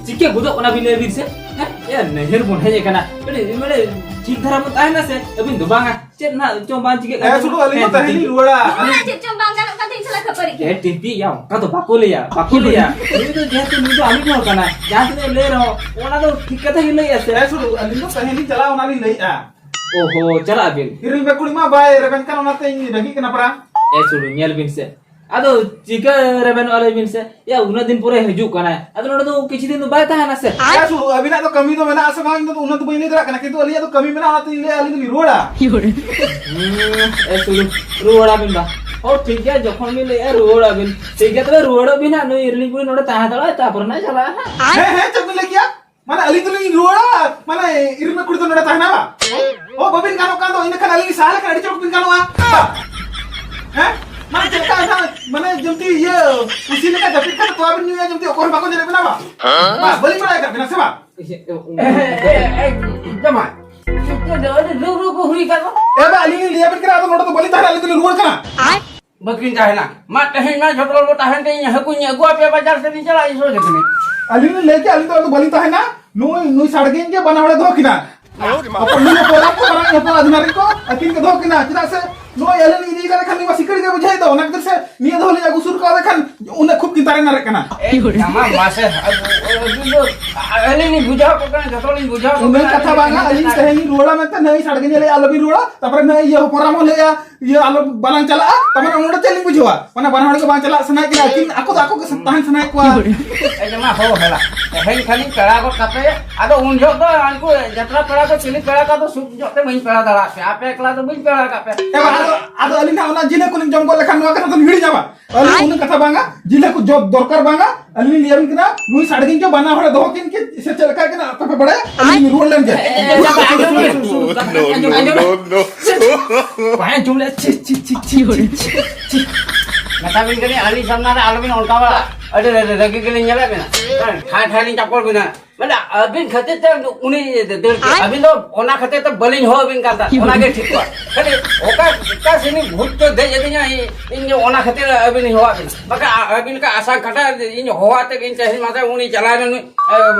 ᱪᱤᱠᱟᱹ ᱜᱚᱫᱚᱜ ᱠᱟᱱᱟ ᱵᱤᱱ ᱞᱟᱹᱭ ᱵᱤᱱ ᱥᱮ? ᱮ, ᱱᱟᱹᱭᱦᱟᱹᱨ ᱵᱚᱱ ᱦᱮᱡ ᱟᱠᱟᱱᱟ, ᱢᱟᱱᱮ, ᱢᱟᱱᱮ, ᱴᱷᱤᱠ ᱫᱷᱟᱨᱟ ᱵᱚᱱ ᱛᱟᱦᱮᱱᱟ ᱥᱮ? ᱟᱹᱵᱤᱱ ᱫᱚ ᱵᱟᱝᱟ, ᱪᱮᱫ ᱱᱟᱦᱟᱜ ᱪᱚᱝ ᱵᱟᱝ ᱪᱤᱠᱟᱹᱜ ᱠᱟᱱ ᱦᱮᱸ, ᱪᱚᱝ? ᱥᱩᱫᱷᱩ ᱟᱹᱞᱤᱧ ᱦᱮᱸ, ᱫᱚ ᱛᱟᱦᱮᱸ ᱴᱷᱤᱠ ᱞᱤᱧ ᱜᱮᱭᱟ᱾ ᱨᱩᱣᱟᱹᱲᱟ᱾ ᱚᱱᱟ ᱟᱹᱞᱤᱧ ᱪᱮᱫ ᱪᱚᱝ ᱵᱟᱝ ᱜᱟᱱᱚᱜ ᱠᱟᱱ ᱛᱟᱦᱮᱸ, ᱥᱟᱞᱟ ᱠᱷᱟᱹᱯᱟᱹᱨᱤ ᱜᱮ᱾ ᱦᱮᱸ, ᱴᱷᱤᱠ ᱜᱮᱭᱟ, ᱚᱱᱠᱟ ᱫᱚ ᱵᱟᱠᱚ ᱞᱟᱹᱭᱟ, ᱵᱟᱠᱚ ᱞᱟᱹᱭᱟ᱾ ᱱᱩᱭ ᱫᱚ ᱡᱮᱦᱮᱛᱩ ᱱᱩᱭ ᱫᱚ ᱟᱹᱞᱤᱧ ᱦᱚᱲ ᱠᱟᱱᱟᱭ, ᱡᱟᱦᱟᱸ ᱛᱤᱱᱟᱹᱜ ᱞᱟᱹᱭ ᱨᱮᱦᱚᱸ, ᱚᱱᱟ ᱫᱚ ᱴᱷᱤᱠ ᱠᱟᱛᱷᱟ ᱜᱮ ᱞᱟᱹᱭᱮᱜᱼᱟ ᱥᱮ᱾ ᱦᱮᱸ, ᱥᱩᱫᱷᱩ ᱟᱹᱞᱤᱧ ᱫᱚ ᱛᱟᱦᱮᱸ ᱞᱤᱧ ᱪᱟᱞᱟᱜᱼᱟ, ᱚᱱᱟ ᱞᱤᱧ ᱞᱟᱹᱭᱮᱜᱼᱟ᱾ ᱚᱦᱚ, ᱪᱟᱞᱟᱜ ᱟᱹᱵᱤᱱ? ᱤᱨᱤᱞ ᱵᱮᱠᱩᱲᱤ ᱢᱟ ᱵᱟᱭ ᱨᱮᱵᱮᱱ ᱠᱟᱱ, ᱚᱱᱟᱛᱮ ᱤᱧ ᱨᱟᱹᱜᱤᱜ ᱠᱟᱱᱟ ᱯᱟᱨᱟ᱾ ᱮ ᱥᱩᱲᱩ, ᱧᱮᱞ ᱵᱤᱱ ᱥᱮ, ᱟᱫᱚ ᱪᱤᱠᱟᱹ ᱨᱮᱵᱮᱱᱚᱜᱼᱟ ᱞᱟᱹᱭ ᱵᱤᱱ ᱥᱮ? ᱭᱟ, ᱩᱱᱟᱹᱜ ᱫᱤᱱ ᱯᱚᱨᱮ ᱦᱤᱡᱩᱜ ᱠᱟᱱᱟᱭ, ᱟᱫᱚ ᱱᱚᱰᱮ ᱫᱚ ᱠᱤᱪᱷᱩ ᱫᱤᱱ ᱫᱚ ᱵᱟᱭ ᱛᱟᱦᱮᱱᱟ ᱥᱮ? ᱮ ᱥᱩᱲᱩ, ᱟᱹᱵᱤᱱᱟᱜ ᱫᱚ ᱠᱟᱹᱢᱤ ᱫᱚ ᱢᱮᱱᱟᱜ ᱟᱥᱮ ᱵᱟᱝ, ᱤᱧ ᱫᱚ ᱩᱱᱟᱹᱜ ᱫᱚ ᱵᱟᱹᱧ ᱞᱟᱹᱭ ᱫᱟᱲᱮᱭᱟᱜ ᱠᱟᱱᱟ, ᱠᱤᱱᱛᱩ ᱟᱹᱞᱤᱧᱟᱜ ᱫᱚ ᱠᱟᱹᱢᱤ ᱢᱮᱱᱟᱜᱼᱟ, ᱚᱱᱟᱛᱮ ᱤᱧ ᱞᱟᱹᱭᱟ, ᱟᱹᱞᱤᱧ ᱫᱚᱞᱤᱧ ᱨᱩᱣᱟᱹᱲᱟ᱾ ᱦᱩᱸ, ᱮ ᱥᱩᱲᱩ, ᱨᱩᱣᱟᱹᱲᱟᱵᱤᱱ ᱵᱟ᱾ ᱦᱚᱸ, ᱴᱷᱤᱠ ᱜᱮᱭᱟ, ᱡᱚᱠᱷᱚᱱ ᱵᱤᱱ ᱞᱟᱹᱭᱮᱜᱼᱟ, ᱨᱩᱣᱟᱹᱲᱟᱵᱤᱱ᱾ ᱴᱷᱤᱠ ᱜᱮᱭᱟ, ᱛᱚᱵᱮ ᱨᱩᱣᱟᱹᱲᱚᱜ ᱵᱤᱱ ᱦᱟᱸᱜ, ᱱᱩᱭ ᱤᱨᱤᱞᱤᱧ ᱠᱩᱲᱤ ᱱᱚᱰᱮ ᱛᱟᱦᱮᱸ ᱦᱟᱛᱟᱲᱚᱜᱼᱟᱭ, ᱛᱟᱯᱚᱨᱮ ᱱᱟᱜ ᱪᱟᱞᱟᱜᱼᱟ ᱦᱟᱸᱜ᱾ ᱦᱮᱸ, ᱦᱮᱸ, ᱪᱮᱫ ᱵᱤᱱ ᱞᱟᱹᱭ ᱠᱮᱜᱼᱟ? ᱢᱟᱱᱮ, ᱤᱨᱤᱞ ᱢᱮ ᱠᱩᱲᱤ ᱫᱚ ᱱᱚᱰᱮ ᱛᱟᱦᱮᱱᱟ ᱵᱟ? ᱚ, ᱵᱟᱹᱵᱤᱱ ᱜᱟᱱᱚᱜ ᱠᱟᱱ ᱫᱚ, ᱤᱱᱟᱹ ᱠᱷᱟᱱ ᱟᱹᱞᱤᱧ ᱞᱤᱧ ᱥᱟᱦᱟ ᱞᱮᱠᱷᱟᱱ ᱟᱹᱰᱤ ᱪᱚᱨᱚᱠ ᱵᱤᱱ ᱜᱟᱱᱚᱜᱼᱟ᱾ ᱦᱮᱸ? ᱢᱟᱱᱮ, ᱪᱮᱫ ᱞᱮᱠᱟ ᱮᱱᱠᱷᱟᱱ, ᱢᱟᱱᱮ, ᱡᱮᱢᱛᱤ ᱤᱭᱟᱹ, ᱯᱩᱥᱤ ᱞᱮᱠᱟ ᱡᱟᱹᱯᱤᱫ ᱠᱷᱟᱱ ᱛᱚᱣᱟ ᱵᱤᱱ ᱧᱩᱭᱟ, ᱡᱮᱢᱛᱤ ᱚᱠᱚᱭ ᱦᱚᱸ ᱵᱟᱠᱚ ᱧᱮᱞᱮᱫ ᱵᱤᱱᱟ ᱵᱟ? ᱵᱟ, ᱵᱟᱹᱞᱤᱧ ᱵᱟᱲᱟᱭ ᱟᱠᱟᱫ ᱵᱤᱱᱟ ᱥᱮ ᱵᱟ? ᱮ, ᱮ, ᱮ, ᱮ, ᱡᱟᱢᱟᱭ, ᱪᱮᱫ ᱫᱚ ᱟᱹᱰᱤ ᱨᱩ ᱨᱩ ᱠᱚ ᱦᱩᱭ ᱠᱟᱱ ᱫᱚ? ᱮ ᱵᱟ, ᱟᱹᱞᱤᱧ ᱞᱤᱧ ᱞᱟᱹᱭ ᱟᱵᱤᱱ ᱠᱟᱱᱟ, ᱟᱫᱚ ᱱᱚᱰᱮ ᱫᱚ ᱵᱟᱹᱞᱤᱧ ᱛᱟᱦᱮᱱᱟ, ᱟᱹᱞᱤᱧ ᱫᱚᱞᱤᱧ ᱨᱩᱣᱟᱹᱲ ᱠᱟᱱᱟ᱾ ᱵᱟᱹᱠᱤᱱ ᱛᱟᱦᱮᱱᱟ᱾ ᱢᱟ ᱛᱮᱦᱮᱧ ᱢᱟ ᱡᱷᱚᱛᱚ ᱦᱚᱲ ᱵᱚ ᱛᱟᱦᱮᱱ ᱛᱮ ᱤᱧ ᱦᱟᱹᱠᱩᱧ ᱟᱹᱜᱩ ᱟᱯᱮᱭᱟ ᱵᱟᱡᱟᱨ ᱥᱮᱫ ᱤᱧ ᱪᱟᱞᱟᱜ ᱤᱧ ᱥᱚᱡᱷᱮ ᱠᱟᱹᱢᱤ᱾ ᱟᱹᱞᱤᱧ ᱞᱤᱧ ᱞᱟᱹᱭ ᱠᱮᱜᱼᱟ, ᱟᱹᱞᱤᱧ ᱫᱚ ᱟᱫᱚ ᱵᱟᱹᱞᱤᱧ ᱛᱟᱦᱮᱱᱟ᱾ ᱱᱩᱭ, ᱱᱩᱭ ᱥᱟᱲᱜᱮᱧ ᱜᱮ ᱵᱟᱱᱟ ᱦᱚᱲᱮ ᱫᱚᱦᱚ ᱠᱤᱱᱟ᱾ ᱦᱚᱯᱚᱱ ᱱᱩᱭ ᱦᱚᱯᱚᱱ ᱮᱨᱟ ᱠᱚ ᱢᱟᱨᱟᱝ ᱦᱚᱯᱚᱱ ᱟᱹᱫᱤᱱᱟ ᱨᱮᱱ ᱠᱚ ᱟᱹᱠᱤᱱ ᱠᱚ ᱫᱚᱦᱚ ᱠᱤᱱᱟ᱾ ᱪᱮᱫᱟᱜ ᱥᱮ ᱱᱩᱭ ᱟᱹᱞᱤᱧ ᱞᱤᱧ ᱤᱫᱤ ᱠᱟᱫᱮ ᱠᱷᱟᱱ ᱱᱩᱭ ᱢᱟ ᱥᱤᱠᱟᱹᱲ ᱜᱮ ᱵᱩᱡᱷᱟᱹᱣ ᱫᱚ᱾ ᱚᱱᱟ ᱠᱷᱟᱹᱛᱤᱨ ᱥᱮ ᱱᱤᱭᱟᱹ ᱫᱚ ᱞᱤᱧ ᱟᱹᱜᱩ ᱥᱩᱨ ᱠᱟᱣᱫᱮ ᱠᱷᱟᱱ ᱩᱱᱟᱹᱜ ᱠᱷᱩᱵ ᱠᱤᱱ ᱛᱟᱨᱮ ᱱᱟᱨᱮᱜ ᱠᱟᱱᱟ᱾ ᱮ, ᱡᱟᱢᱟ ᱢᱟᱥᱮ, ᱟᱹᱜᱩ, ᱟᱹᱜᱩ ᱫᱚ ᱟᱹᱞᱤᱧ ᱞᱤᱧ ᱵᱩᱡᱷᱟᱹᱣ ᱠᱚ ᱠᱟᱱᱟ, ᱡᱷᱚᱛᱚ ᱞᱤᱧ ᱵᱩᱡᱷᱟᱹᱣ ᱠᱚ ᱩᱱᱟᱹᱜ ᱠᱟᱱᱟ, ᱠᱟᱛᱷᱟ ᱟᱹᱞᱤᱧ ᱵᱟᱝᱟ, ᱞᱤᱧ ᱟᱹᱞᱤᱧ ᱢᱮᱛᱟ ᱛᱮᱦᱮᱧ ᱞᱤᱧ ᱨᱩᱣᱟᱹᱲᱟ ᱢᱮᱱᱛᱮ ᱱᱩᱭ ᱥᱟᱲᱜᱮᱧ ᱞᱟᱹᱭᱟ ᱟᱞᱚᱵᱤᱱ ᱨᱩᱣᱟᱹᱲᱟ᱾ ᱛᱟᱨᱯᱚᱨᱮ ᱱᱩᱭ ᱤᱭᱟᱹ ᱦᱚᱯᱚᱱ ᱮᱨᱟ ᱦᱚᱸ ᱞᱟᱹᱭᱟ, ᱤᱭᱟᱹ ᱟᱞᱚ ᱵᱟᱞᱟᱝ ᱪᱟᱞᱟᱜᱼᱟ, ᱛᱟᱨᱢᱟᱱᱮ ᱚᱱᱟ ᱫᱚ ᱪᱮᱫ ᱞᱤᱧ ᱵᱩᱡᱷᱟᱹᱣᱟ? ᱢᱟᱱᱮ ᱵᱟᱱᱟ ᱦᱚᱲ ᱜᱮ ᱵᱟᱝ ᱪᱟᱞᱟᱜ ᱥᱟᱱᱟᱭᱮᱫ ᱠᱤᱱᱟ, ᱟᱹᱠᱤᱱ ᱟᱠᱚ ᱫᱚ ᱟᱠᱚ ᱜᱮ ᱛᱟᱦᱮᱱ ᱥᱟᱱᱟᱭᱮᱫ ᱠᱚᱣᱟ᱾ ᱮ ᱡᱟᱢᱟ, ᱦᱚ ᱦᱮᱞᱟ, ᱛᱮᱦᱮᱧ ᱠᱷᱟᱱᱤᱧ ᱯᱮᱲᱟ ᱜᱚᱫ ᱠᱟᱯᱮ, ᱟᱫᱚ ᱩᱱ ᱡᱚᱦᱚᱜ ᱫᱚ ᱩᱱᱠᱩ ᱡᱟᱛᱨᱟ ᱯᱮᱲᱟ ᱠᱚ ᱪᱤᱞᱤ ᱯᱮᱲᱟ ᱠᱚ ᱟᱫᱚ ᱥᱩᱠ ᱡᱚᱜ ᱛᱮ ᱵᱟᱹᱧ ᱯᱮᱲᱟ ᱫᱟᱲᱮᱭᱟᱜ ᱯᱮ, ᱟᱯᱮ ᱮᱠᱞᱟ ᱫᱚ ᱵᱟᱹᱧ ᱯᱮᱲᱟ ᱠᱟᱜ ᱯᱮ᱾ ᱮ ᱵᱟ, ᱟᱫᱚ, ᱟᱫᱚ ᱟᱹᱞᱤᱧ ᱦᱟᱸᱜ ᱚᱱᱟ ᱡᱤᱞ ᱦᱟᱹᱠᱩ ᱞᱤᱧ ᱡᱚᱢ ᱜᱚᱫ ᱞᱮᱠᱷᱟᱱ ᱱᱚᱣᱟ ᱠᱟᱛᱷᱟ ᱫᱚᱞᱤᱧ ᱦᱤᱲᱤᱧᱟ ᱵᱟ? ᱟᱹᱞᱤᱧ ᱩᱱᱟᱹᱜ ᱠᱟᱛᱷᱟ ᱵᱟᱝᱟ, ᱡᱤᱞ ᱦᱟᱹᱠᱩ ᱡᱚᱢ ᱫᱚᱨᱠᱟᱨ ᱵᱟᱝᱟ᱾ ᱟᱹᱞᱤᱧ ᱞᱤᱧ ᱞᱟᱹᱭ ᱟᱵᱤᱱ ᱠᱟᱱᱟ, ᱱᱩᱭ ᱥᱟᱲᱜᱮᱧ ᱪᱚ ᱵᱟᱱᱟ ᱦᱚᱲᱮ ᱫᱚᱦᱚ ᱠᱤᱱ ᱠᱤ ᱥᱮ ᱪᱮᱫ ᱞᱮᱠᱟ ᱠᱤᱱᱟ ᱟᱯᱮ ᱯᱮ ᱵᱟᱲᱟᱭᱟ? ᱟᱹᱞᱤᱧ ᱞᱤᱧ ᱨᱩᱣᱟᱹᱲ ᱞᱮᱱ ᱜᱮ᱾ ᱮ, ᱮ, ᱮ, ᱟᱸᱡᱚᱢ ᱞᱮ, ᱥᱩᱨ, ᱥᱩᱨ, ᱥᱩᱨ, ᱟᱸᱡᱚᱢ ᱞᱮ᱾ ᱵᱟᱭ ᱟᱸᱡᱚᱢ ᱞᱮ, ᱪᱷᱤ, ᱪᱷᱤ, ᱪᱷᱤ, ᱪᱷᱤ, ᱪᱷᱤ, ᱪᱷᱤ᱾ ᱢᱮᱛᱟ ᱵᱤᱱ ᱠᱟᱹᱱᱟᱹᱧ, ᱟᱹᱞᱤᱧ ᱥᱟᱢᱱᱟ ᱨᱮ ᱟᱞᱚᱵᱤᱱ ᱚᱱᱠᱟ ᱵᱟᱲᱟ᱾ ᱟᱹᱰᱤ ᱨᱟᱹ-, ᱨᱟᱹ-, ᱨᱟᱹᱜᱤ ᱜᱮᱞᱤᱧ ᱧᱮᱞᱮᱫ ᱵᱤᱱᱟ᱾ ᱦᱮᱸ, ᱴᱷᱟᱭ ᱴᱷᱟᱭ ᱞᱤᱧ ᱪᱟᱯᱚᱲ ᱵᱤᱱᱟ᱾ ᱢᱟᱱᱮ, ᱟᱹᱵᱤᱱ ᱠᱷᱟᱹᱛᱤᱨ ᱛᱮ ᱩᱱᱤ ᱫᱟᱹᱲ ᱠᱮᱫ᱾ ᱟᱹᱵᱤᱱ ᱫᱚ ᱚᱱᱟ ᱠᱷᱟᱹᱛᱤᱨ ᱛᱮ ᱵᱟᱹᱞᱤᱧ ᱦᱚᱦᱚ ᱟᱹᱵᱤᱱ ᱠᱟᱱ ᱛᱟᱦᱮᱸᱫ, ᱚᱱᱟ ᱜᱮ ᱴᱷᱤᱠ ᱠᱚᱜᱼᱟ᱾ ᱠᱷᱟᱹᱞᱤ ᱚᱠᱟ, ᱚᱠᱟ ᱥᱮᱱᱤᱡ ᱵᱷᱩᱛ ᱪᱚ ᱫᱮᱡ ᱟᱹᱫᱤᱧᱟ, ᱤᱧ, ᱤᱧ ᱚᱱᱟ ᱠᱷᱟᱹᱛᱤᱨ ᱟᱹᱵᱤᱱ ᱞᱤᱧ ᱦᱚᱦᱚ ᱟᱹᱵᱤᱱᱟ᱾ ᱵᱟᱠᱷᱟᱱ ᱟ-, ᱟᱹᱵᱤᱱ ᱞᱮᱠᱟ ᱟᱥᱟ ᱠᱟᱴᱟ ᱤᱧ ᱦᱚᱦᱚ ᱟᱛᱮ ᱤᱧ ᱛᱮᱦᱮᱧ ᱢᱟᱥᱮ ᱩᱱᱤ ᱪᱟᱞᱟᱣ ᱮᱱ ᱱᱩᱭ,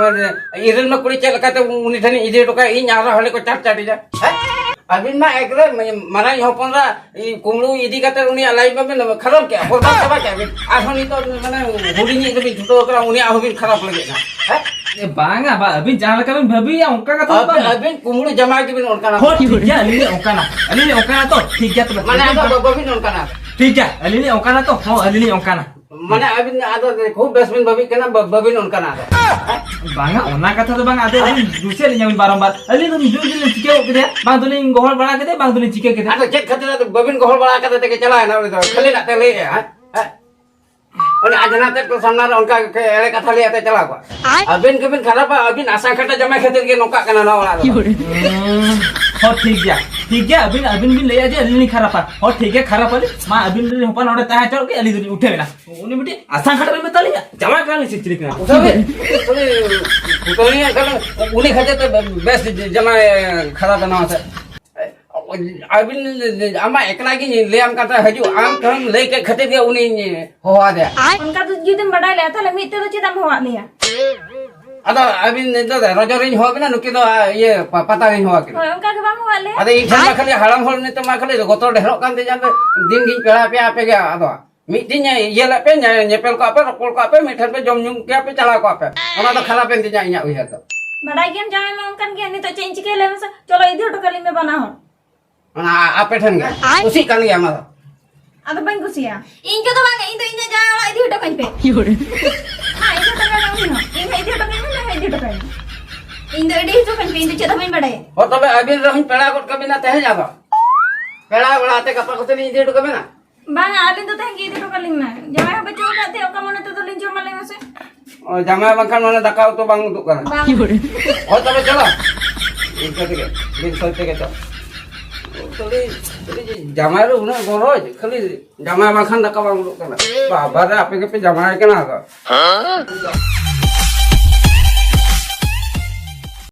ᱮ, ᱤᱨᱤᱞ ᱢᱟ ᱠᱩᱲᱤ ᱪᱮᱫ ᱞᱮᱠᱟᱛᱮ ᱩᱱᱤ ᱴᱷᱮᱱᱤᱧ ᱤᱫᱤ ᱦᱚᱴᱚ ᱠᱟᱭᱟ, ᱤᱧ ᱟᱨᱦᱚᱸ ᱦᱟᱸᱰᱮ ᱠᱚ ᱪᱟᱴ ᱪᱟᱴᱤᱧᱟ᱾ ᱦᱮᱸ? ᱟᱹᱵᱤᱱ ᱢᱟ ᱮᱠᱵᱟᱨᱮ ᱢᱟᱨᱟᱝ ᱦᱚᱯᱚᱱ ᱨᱟ ᱤᱧ ᱠᱩᱢᱵᱽᱲᱩ ᱤᱫᱤ ᱠᱟᱛᱮ ᱩᱱᱤᱭᱟᱜ ᱞᱟᱭᱤᱯᱷ ᱢᱟᱵᱤᱱ ᱠᱷᱟᱨᱟᱯ ᱠᱮᱜᱼᱟ, ᱵᱚᱨᱵᱟᱫ ᱪᱟᱵᱟ ᱠᱮᱜᱼᱟ ᱵᱤᱱ᱾ ᱟᱨᱦᱚᱸ ᱱᱤᱛᱚᱜ ᱢᱟᱱᱮ ᱦᱩᱰᱤᱧᱤᱡ ᱨᱮᱵᱤᱱ ᱪᱷᱩᱴᱟᱹᱣ ᱠᱟᱱᱟ, ᱩᱱᱤᱭᱟᱜ ᱦᱚᱸᱵᱤᱱ ᱠᱷᱟᱨᱟᱯ ᱞᱟᱹᱜᱤᱫ ᱠᱟᱱᱟ᱾ ᱦᱮᱸ? ᱮ, ᱵᱟᱝᱟ, ᱵᱟ, ᱟᱹᱵᱤᱱ ᱡᱟᱦᱟᱸ ᱞᱮᱠᱟ ᱵᱤᱱ ᱵᱷᱟᱹᱵᱤᱭᱟ, ᱚᱱᱠᱟ ᱠᱟᱛᱷᱟ ᱫᱚ ᱟᱹᱵᱤᱱ, ᱵᱟᱝ᱾ ᱟᱹᱵᱤᱱ ᱠᱩᱢᱵᱽᱲᱩ ᱡᱟᱢᱟᱭ ᱜᱮᱵᱤᱱ ᱚᱱᱠᱟᱱᱟ᱾ ᱦᱳᱭ, ᱴᱷᱤᱠ ᱜᱮᱭᱟ, ᱟᱹᱞᱤᱧ ᱞᱤᱧ ᱚᱱᱠᱟᱱᱟ᱾ ᱟᱹᱞᱤᱧ ᱞᱤᱧ ᱚᱱᱠᱟᱱᱟ ᱛᱚ, ᱴᱷᱤᱠ ᱜᱮᱭᱟ ᱛᱚᱵᱮ᱾ ᱢᱟᱱᱮ ᱟᱫᱚ ᱵᱟ-, ᱵᱟᱹᱵᱤᱱ ᱚᱱᱠᱟᱱᱟ᱾ ᱴᱷᱤᱠ ᱜᱮᱭᱟ, ᱟᱹᱞᱤᱧ ᱞᱤᱧ ᱚᱱᱠᱟᱱᱟ ᱛᱚ, ᱦᱚᱸ, ᱟᱹᱞᱤᱧ ᱞᱤᱧ ᱚᱱᱠᱟᱱᱟ᱾ ᱢᱟᱱᱮ ᱟᱹᱵᱤᱱ ᱟᱫᱚ ᱠᱷᱩᱵ ᱵᱮᱥ ᱵᱤᱱ ᱵᱷᱟᱹᱵᱤᱜ ᱠᱟᱱᱟ, ᱵᱟ-, ᱵᱟᱹᱵᱤᱱ ᱚᱱᱠᱟᱱᱟ ᱟᱫᱚ᱾ ᱵᱟᱝᱟ, ᱚᱱᱟ ᱠᱟᱛᱷᱟ ᱫᱚ ᱵᱟᱝᱟ, ᱟᱫᱚ ᱟᱹᱵᱤᱱ ᱫᱩᱥᱤᱭᱟᱹᱞᱤᱧᱟ ᱵᱤᱱ ᱵᱟᱨᱚᱢᱵᱟᱨ᱾ ᱟᱹᱞᱤᱧ ᱫᱚ ᱡᱩᱨ ᱡᱩᱨ ᱞᱤᱧ ᱪᱤᱠᱟᱹ ᱜᱚᱫ ᱠᱮᱫᱮᱭᱟ, ᱵᱟᱝ ᱫᱚᱞᱤᱧ ᱜᱚᱦᱚᱲ ᱵᱟᱲᱟ ᱠᱮᱫᱮᱭᱟ, ᱵᱟᱝ ᱫᱚᱞᱤᱧ ᱪᱤᱠᱟᱹ ᱠᱮᱫᱮᱭᱟ᱾ ᱟᱫᱚ ᱪᱮᱫ ᱠᱷᱟᱹᱛᱤᱨ ᱟᱫᱚ ᱵᱟᱹᱵᱤᱱ ᱜᱚᱦᱚᱲ ᱵᱟᱲᱟ ᱠᱟᱛᱮ ᱛᱮᱜᱮ ᱪᱟᱞᱟᱣ ᱮᱱᱟ ᱩᱱᱤ ᱫᱚ? ᱠᱷᱟᱹᱞᱤ ᱱᱟᱜ ᱛᱮ ᱞᱟᱹᱭᱮᱜᱼᱟ, ᱦᱮᱸ? ᱦᱮᱸ? ᱩᱱᱤ ᱟᱡᱷᱱᱟᱨ ᱛᱮᱫ ᱠᱚ ᱥᱟᱢᱱᱟ ᱨᱮ ᱚᱱᱠᱟ ᱜᱮ ᱮᱲᱮ ᱠᱟᱛᱷᱟ ᱞᱟᱹᱭ ᱟᱛᱮ ᱪᱟᱞᱟᱣ ᱠᱚᱜᱼᱟ᱾ ᱟᱹᱵᱤᱱ ᱜᱮᱵᱤᱱ ᱠᱷᱟᱨᱟᱯᱟ, ᱟᱹᱵᱤᱱ ᱟᱥᱟ ᱠᱷᱟᱴᱟ ᱡᱟᱢᱟᱭ ᱠᱷᱟᱹᱛᱤᱨ ᱜᱮ ᱱᱚᱝᱠᱟᱜ ᱠᱟᱱᱟ ᱱᱚᱣᱟ ᱚᱲᱟᱜ ᱨᱮᱫᱚ᱾ ᱦᱩᱸ, ᱦᱚᱸ, ᱴᱷᱤᱠ ᱜᱮᱭᱟ, ᱴᱷᱤᱠ ᱜᱮᱭᱟ, ᱟᱹᱵᱤᱱ, ᱟᱹᱵᱤᱱ ᱵᱤᱱ ᱞᱟᱹᱭᱟ ᱡᱮ ᱟᱹᱞᱤᱧ ᱞᱤᱧ ᱠᱷᱟᱨᱟᱯᱟ᱾ ᱦᱚᱸ, ᱴᱷᱤᱠ ᱜᱮᱭᱟ, ᱠᱷᱟᱨᱟᱯ ᱟᱹᱞᱤᱧ᱾ ᱢᱟ, ᱟᱹᱵᱤᱱ ᱨᱮᱱ ᱦᱚᱯᱚᱱ ᱚᱸᱰᱮ ᱛᱟᱦᱮᱸ ᱦᱚᱪᱚᱣᱟᱜ ᱜᱮ, ᱟᱹᱞᱤᱧ ᱫᱚᱞᱤᱧ ᱩᱴᱷᱟᱹᱣ ᱮᱱᱟ᱾ ᱩᱱᱤ ᱢᱤᱫᱴᱤᱡ ᱟᱥᱟ ᱠᱷᱟᱴᱟ ᱨᱮ ᱢᱮᱛᱟ ᱞᱤᱧᱟ, ᱡᱟᱢᱟᱭ ᱠᱟᱱᱟ ᱞᱤᱧ ᱥᱮ ᱪᱤᱞᱤ ᱠᱟᱱᱟ? ᱩᱴᱷᱟᱹᱣ ᱵᱤᱱ, ᱩᱱᱤ, ᱩᱱᱤ ᱠᱷᱟᱹᱛᱤᱨ ᱛᱮ ᱵᱮᱥ ᱡᱟᱢᱟᱭ ᱠᱷᱟᱨᱟᱯ ᱮᱱᱟ ᱥᱮ? ᱟᱹᱵᱤᱱ, ᱟᱢᱟᱜ ᱮᱠᱞᱟ ᱜᱮᱧ ᱞᱟᱹᱭᱟᱢ ᱠᱟᱱ ᱛᱟᱦᱮᱸ, ᱦᱤᱡᱩᱜ, ᱟᱢ ᱛᱮᱢ ᱞᱟᱹᱭ ᱠᱮᱫ ᱠᱷᱟᱹᱛᱤᱨ ᱜᱮ ᱩᱱᱤᱧ ᱦᱚᱦᱚ ᱟᱫᱮᱭᱟ᱾ ᱚᱱᱠᱟ ᱫᱚ ᱡᱩᱫᱤᱢ ᱵᱟᱰᱟᱭ ᱞᱮᱭᱟ, ᱛᱟᱦᱞᱮ ᱢᱤᱫ ᱛᱮᱫᱚ ᱪᱮᱫᱟᱜ ᱮᱢ ᱦᱚᱦᱚᱣᱟᱫ ᱞᱮᱭᱟ? ᱟᱫᱚ ᱟᱹᱵᱤᱱ ᱫᱚ ᱨᱚᱡᱚ ᱨᱤᱧ ᱦᱚᱦᱚ ᱵᱤᱱᱟ, ᱱᱩᱠᱤᱱ ᱫᱚ, ᱤᱭᱟᱹ, ᱯᱟ-, ᱯᱟᱛᱟ ᱨᱤᱧ ᱦᱚᱦᱚ ᱠᱤᱱᱟ᱾ ᱦᱳᱭ, ᱚᱱᱠᱟ ᱜᱮ ᱵᱟᱢ ᱦᱚᱦᱚᱣᱟᱫ ᱞᱮᱭᱟ? ᱟᱫᱚ ᱤᱧ ᱴᱷᱮᱱ ᱢᱟ ᱠᱷᱟᱹᱞᱤ ᱦᱟᱲᱟᱢ ᱦᱚᱲ ᱱᱤᱛᱚᱜ ᱢᱟ ᱠᱷᱟᱹᱞᱤ ᱜᱚᱛᱚ ᱰᱷᱮᱨᱚᱜ ᱠᱟᱱ ᱛᱤᱧᱟ, ᱟᱫᱚ ᱫᱤᱱ ᱜᱤᱧ ᱯᱮᱲᱟ ᱯᱮᱭᱟ ᱟᱯᱮ ᱜᱮ᱾ ᱟᱫᱚ ᱢᱤᱫ ᱫᱤᱱ ᱤᱭᱟᱹ ᱞᱮᱫ ᱯᱮ, ᱧᱮ-, ᱧᱮᱯᱮᱞ ᱠᱚᱜ ᱯᱮ, ᱨᱚᱯᱚᱲ ᱠᱚᱜ ᱯᱮ, ᱢᱤᱫ ᱴᱷᱮᱱ ᱯᱮ ᱡᱚᱢ ᱧᱩ ᱠᱮᱭᱟ ᱯᱮ, ᱪᱟᱞᱟᱣ ᱠᱚᱜ ᱯᱮ᱾ ᱚᱱᱟ ᱫᱚ ᱠᱷᱟᱨᱟᱯ ᱮᱱ ᱛᱤᱧᱟ ᱤᱧᱟᱹᱜ ᱩᱭᱦᱟᱹᱨ ᱫᱚ᱾ ᱵᱟᱰᱟᱭ ᱜᱮᱭᱟᱢ ᱡᱟᱶᱟᱭ ᱢᱟ ᱚᱱᱠᱟᱱ ᱜᱮᱭᱟ, ᱱᱤᱛᱚᱜ ᱪᱮᱫ ᱤᱧ ᱪᱤᱠᱟᱹᱭᱟ ᱞᱟᱹᱭ ᱢᱮᱥᱮ? ᱪᱚᱞᱚ ᱤᱫᱤ ᱦᱚᱴᱚ ᱠᱟᱞᱤᱧ ᱢᱮ ᱵᱟᱱᱟ ᱦᱚᱲ᱾ ᱚᱱᱟ ᱟᱯᱮ ᱴᱷᱮᱱ ᱜᱮ᱾ ᱟᱭ᱾ ᱠᱩᱥᱤᱜ ᱠᱟᱱ ᱜᱮᱭᱟ ᱚᱱᱟ ᱫᱚ᱾ ᱟᱫᱚ ᱵᱟᱹᱧ ᱠᱩᱥᱤᱭᱟᱜᱼᱟ᱾ ᱤᱧ ᱠᱚᱫᱚ ᱵᱟᱝ, ᱤᱧ ᱫᱚ ᱤᱧᱟᱹᱜ ᱡᱟᱶᱟᱭ ᱚᱲᱟᱜ ᱤᱫᱤ ᱦᱚᱴᱚ ᱠᱟᱹᱧ ᱯᱮ᱾ ᱢᱟ, ᱤᱫᱤ ᱦᱚᱴᱚ ᱠᱟᱭ ᱢᱮ ᱩᱱᱤ ᱦᱚᱸ᱾ ᱤᱧ ᱦᱚᱸ ᱤᱫᱤ ᱦᱚᱴᱚ ᱠᱟᱹᱧ ᱢᱮ, ᱱᱩᱭ ᱦᱚᱸ ᱤᱫᱤ ᱦᱚᱴᱚ ᱠᱟᱭ ᱢᱮ᱾ ᱤᱧ ᱫᱚ ᱤᱫᱤ ᱦᱚᱪᱚ ᱠᱟᱹᱧ ᱯᱮ, ᱤᱧ ᱫᱚ ᱪᱮᱫ ᱦᱚᱸ ᱵᱟᱹᱧ ᱵᱟᱰᱟᱭᱟ᱾ ᱦᱚᱸ, ᱛᱚᱵᱮ ᱟᱹᱵᱤᱱ ᱨᱮᱦᱚᱸᱧ ᱯᱮᱲᱟ ᱜᱚᱫ ᱠᱟᱵᱤᱱᱟ ᱛᱮᱦᱮᱧ ᱟᱫᱚ᱾ ᱯᱮᱲᱟ ᱚᱲᱟᱜ ᱛᱮ ᱜᱟᱯᱟ ᱠᱚᱛᱮ ᱞᱤᱧ ᱤᱫᱤ ᱦᱚᱴᱚ ᱠᱟᱵᱤᱱᱟ᱾ ᱵᱟᱝᱟ, ᱟᱹᱞᱤᱧ ᱫᱚ ᱛᱮᱦᱮᱧ ᱜᱮ ᱤᱫᱤ ᱦᱚᱴᱚ ᱠᱟᱞᱤᱧ ᱢᱮ᱾ ᱡᱟᱶᱟᱭ ᱦᱚᱸ ᱵᱟᱹᱪᱩᱜ ᱟᱠᱟᱫ ᱛᱮ ᱚᱠᱟ ᱢᱚᱱᱮ ᱛᱮᱫᱚ ᱞᱤᱧ ᱡᱚᱢᱟ ᱞᱟᱹᱭ ᱢᱮᱥᱮ? ᱚ, ᱡᱟᱶᱟᱭ ᱵᱟᱝᱠᱷᱟᱱ ᱢᱟᱱᱮ ᱫᱟᱠᱟ ᱩᱛᱩ ᱵᱟᱝ ᱩᱛᱩᱜ ᱠᱟᱱᱟ? ᱵᱟᱝ᱾ ᱦᱳᱭ, ᱛᱚᱵᱮ ᱪᱚᱞᱚ᱾ ᱤᱱᱠᱟᱹ ᱛᱮᱜᱮ, ᱢᱤᱫ ᱥᱚᱡ ᱛᱮᱜᱮ ᱪᱚ᱾ ᱠᱷᱟᱹᱞᱤ, ᱠᱷᱟᱹᱞᱤ ᱡᱟᱢᱟᱭ ᱨᱮ ᱩᱱᱟᱹᱜ ᱜᱚᱨᱚᱡᱽ, ᱠᱷᱟᱹᱞᱤ ᱡᱟᱢᱟᱭ ᱵᱟᱝᱠᱷᱟᱱ ᱫᱟᱠᱟ ᱵᱟᱝ ᱩᱰᱩᱠ ᱠᱟᱱᱟ᱾ ᱵᱟᱵᱟ ᱨᱮ, ᱟᱯᱮ ᱜᱮᱯᱮ ᱡᱟᱢᱟᱭ ᱠᱟᱱᱟ ᱟᱫᱚ᱾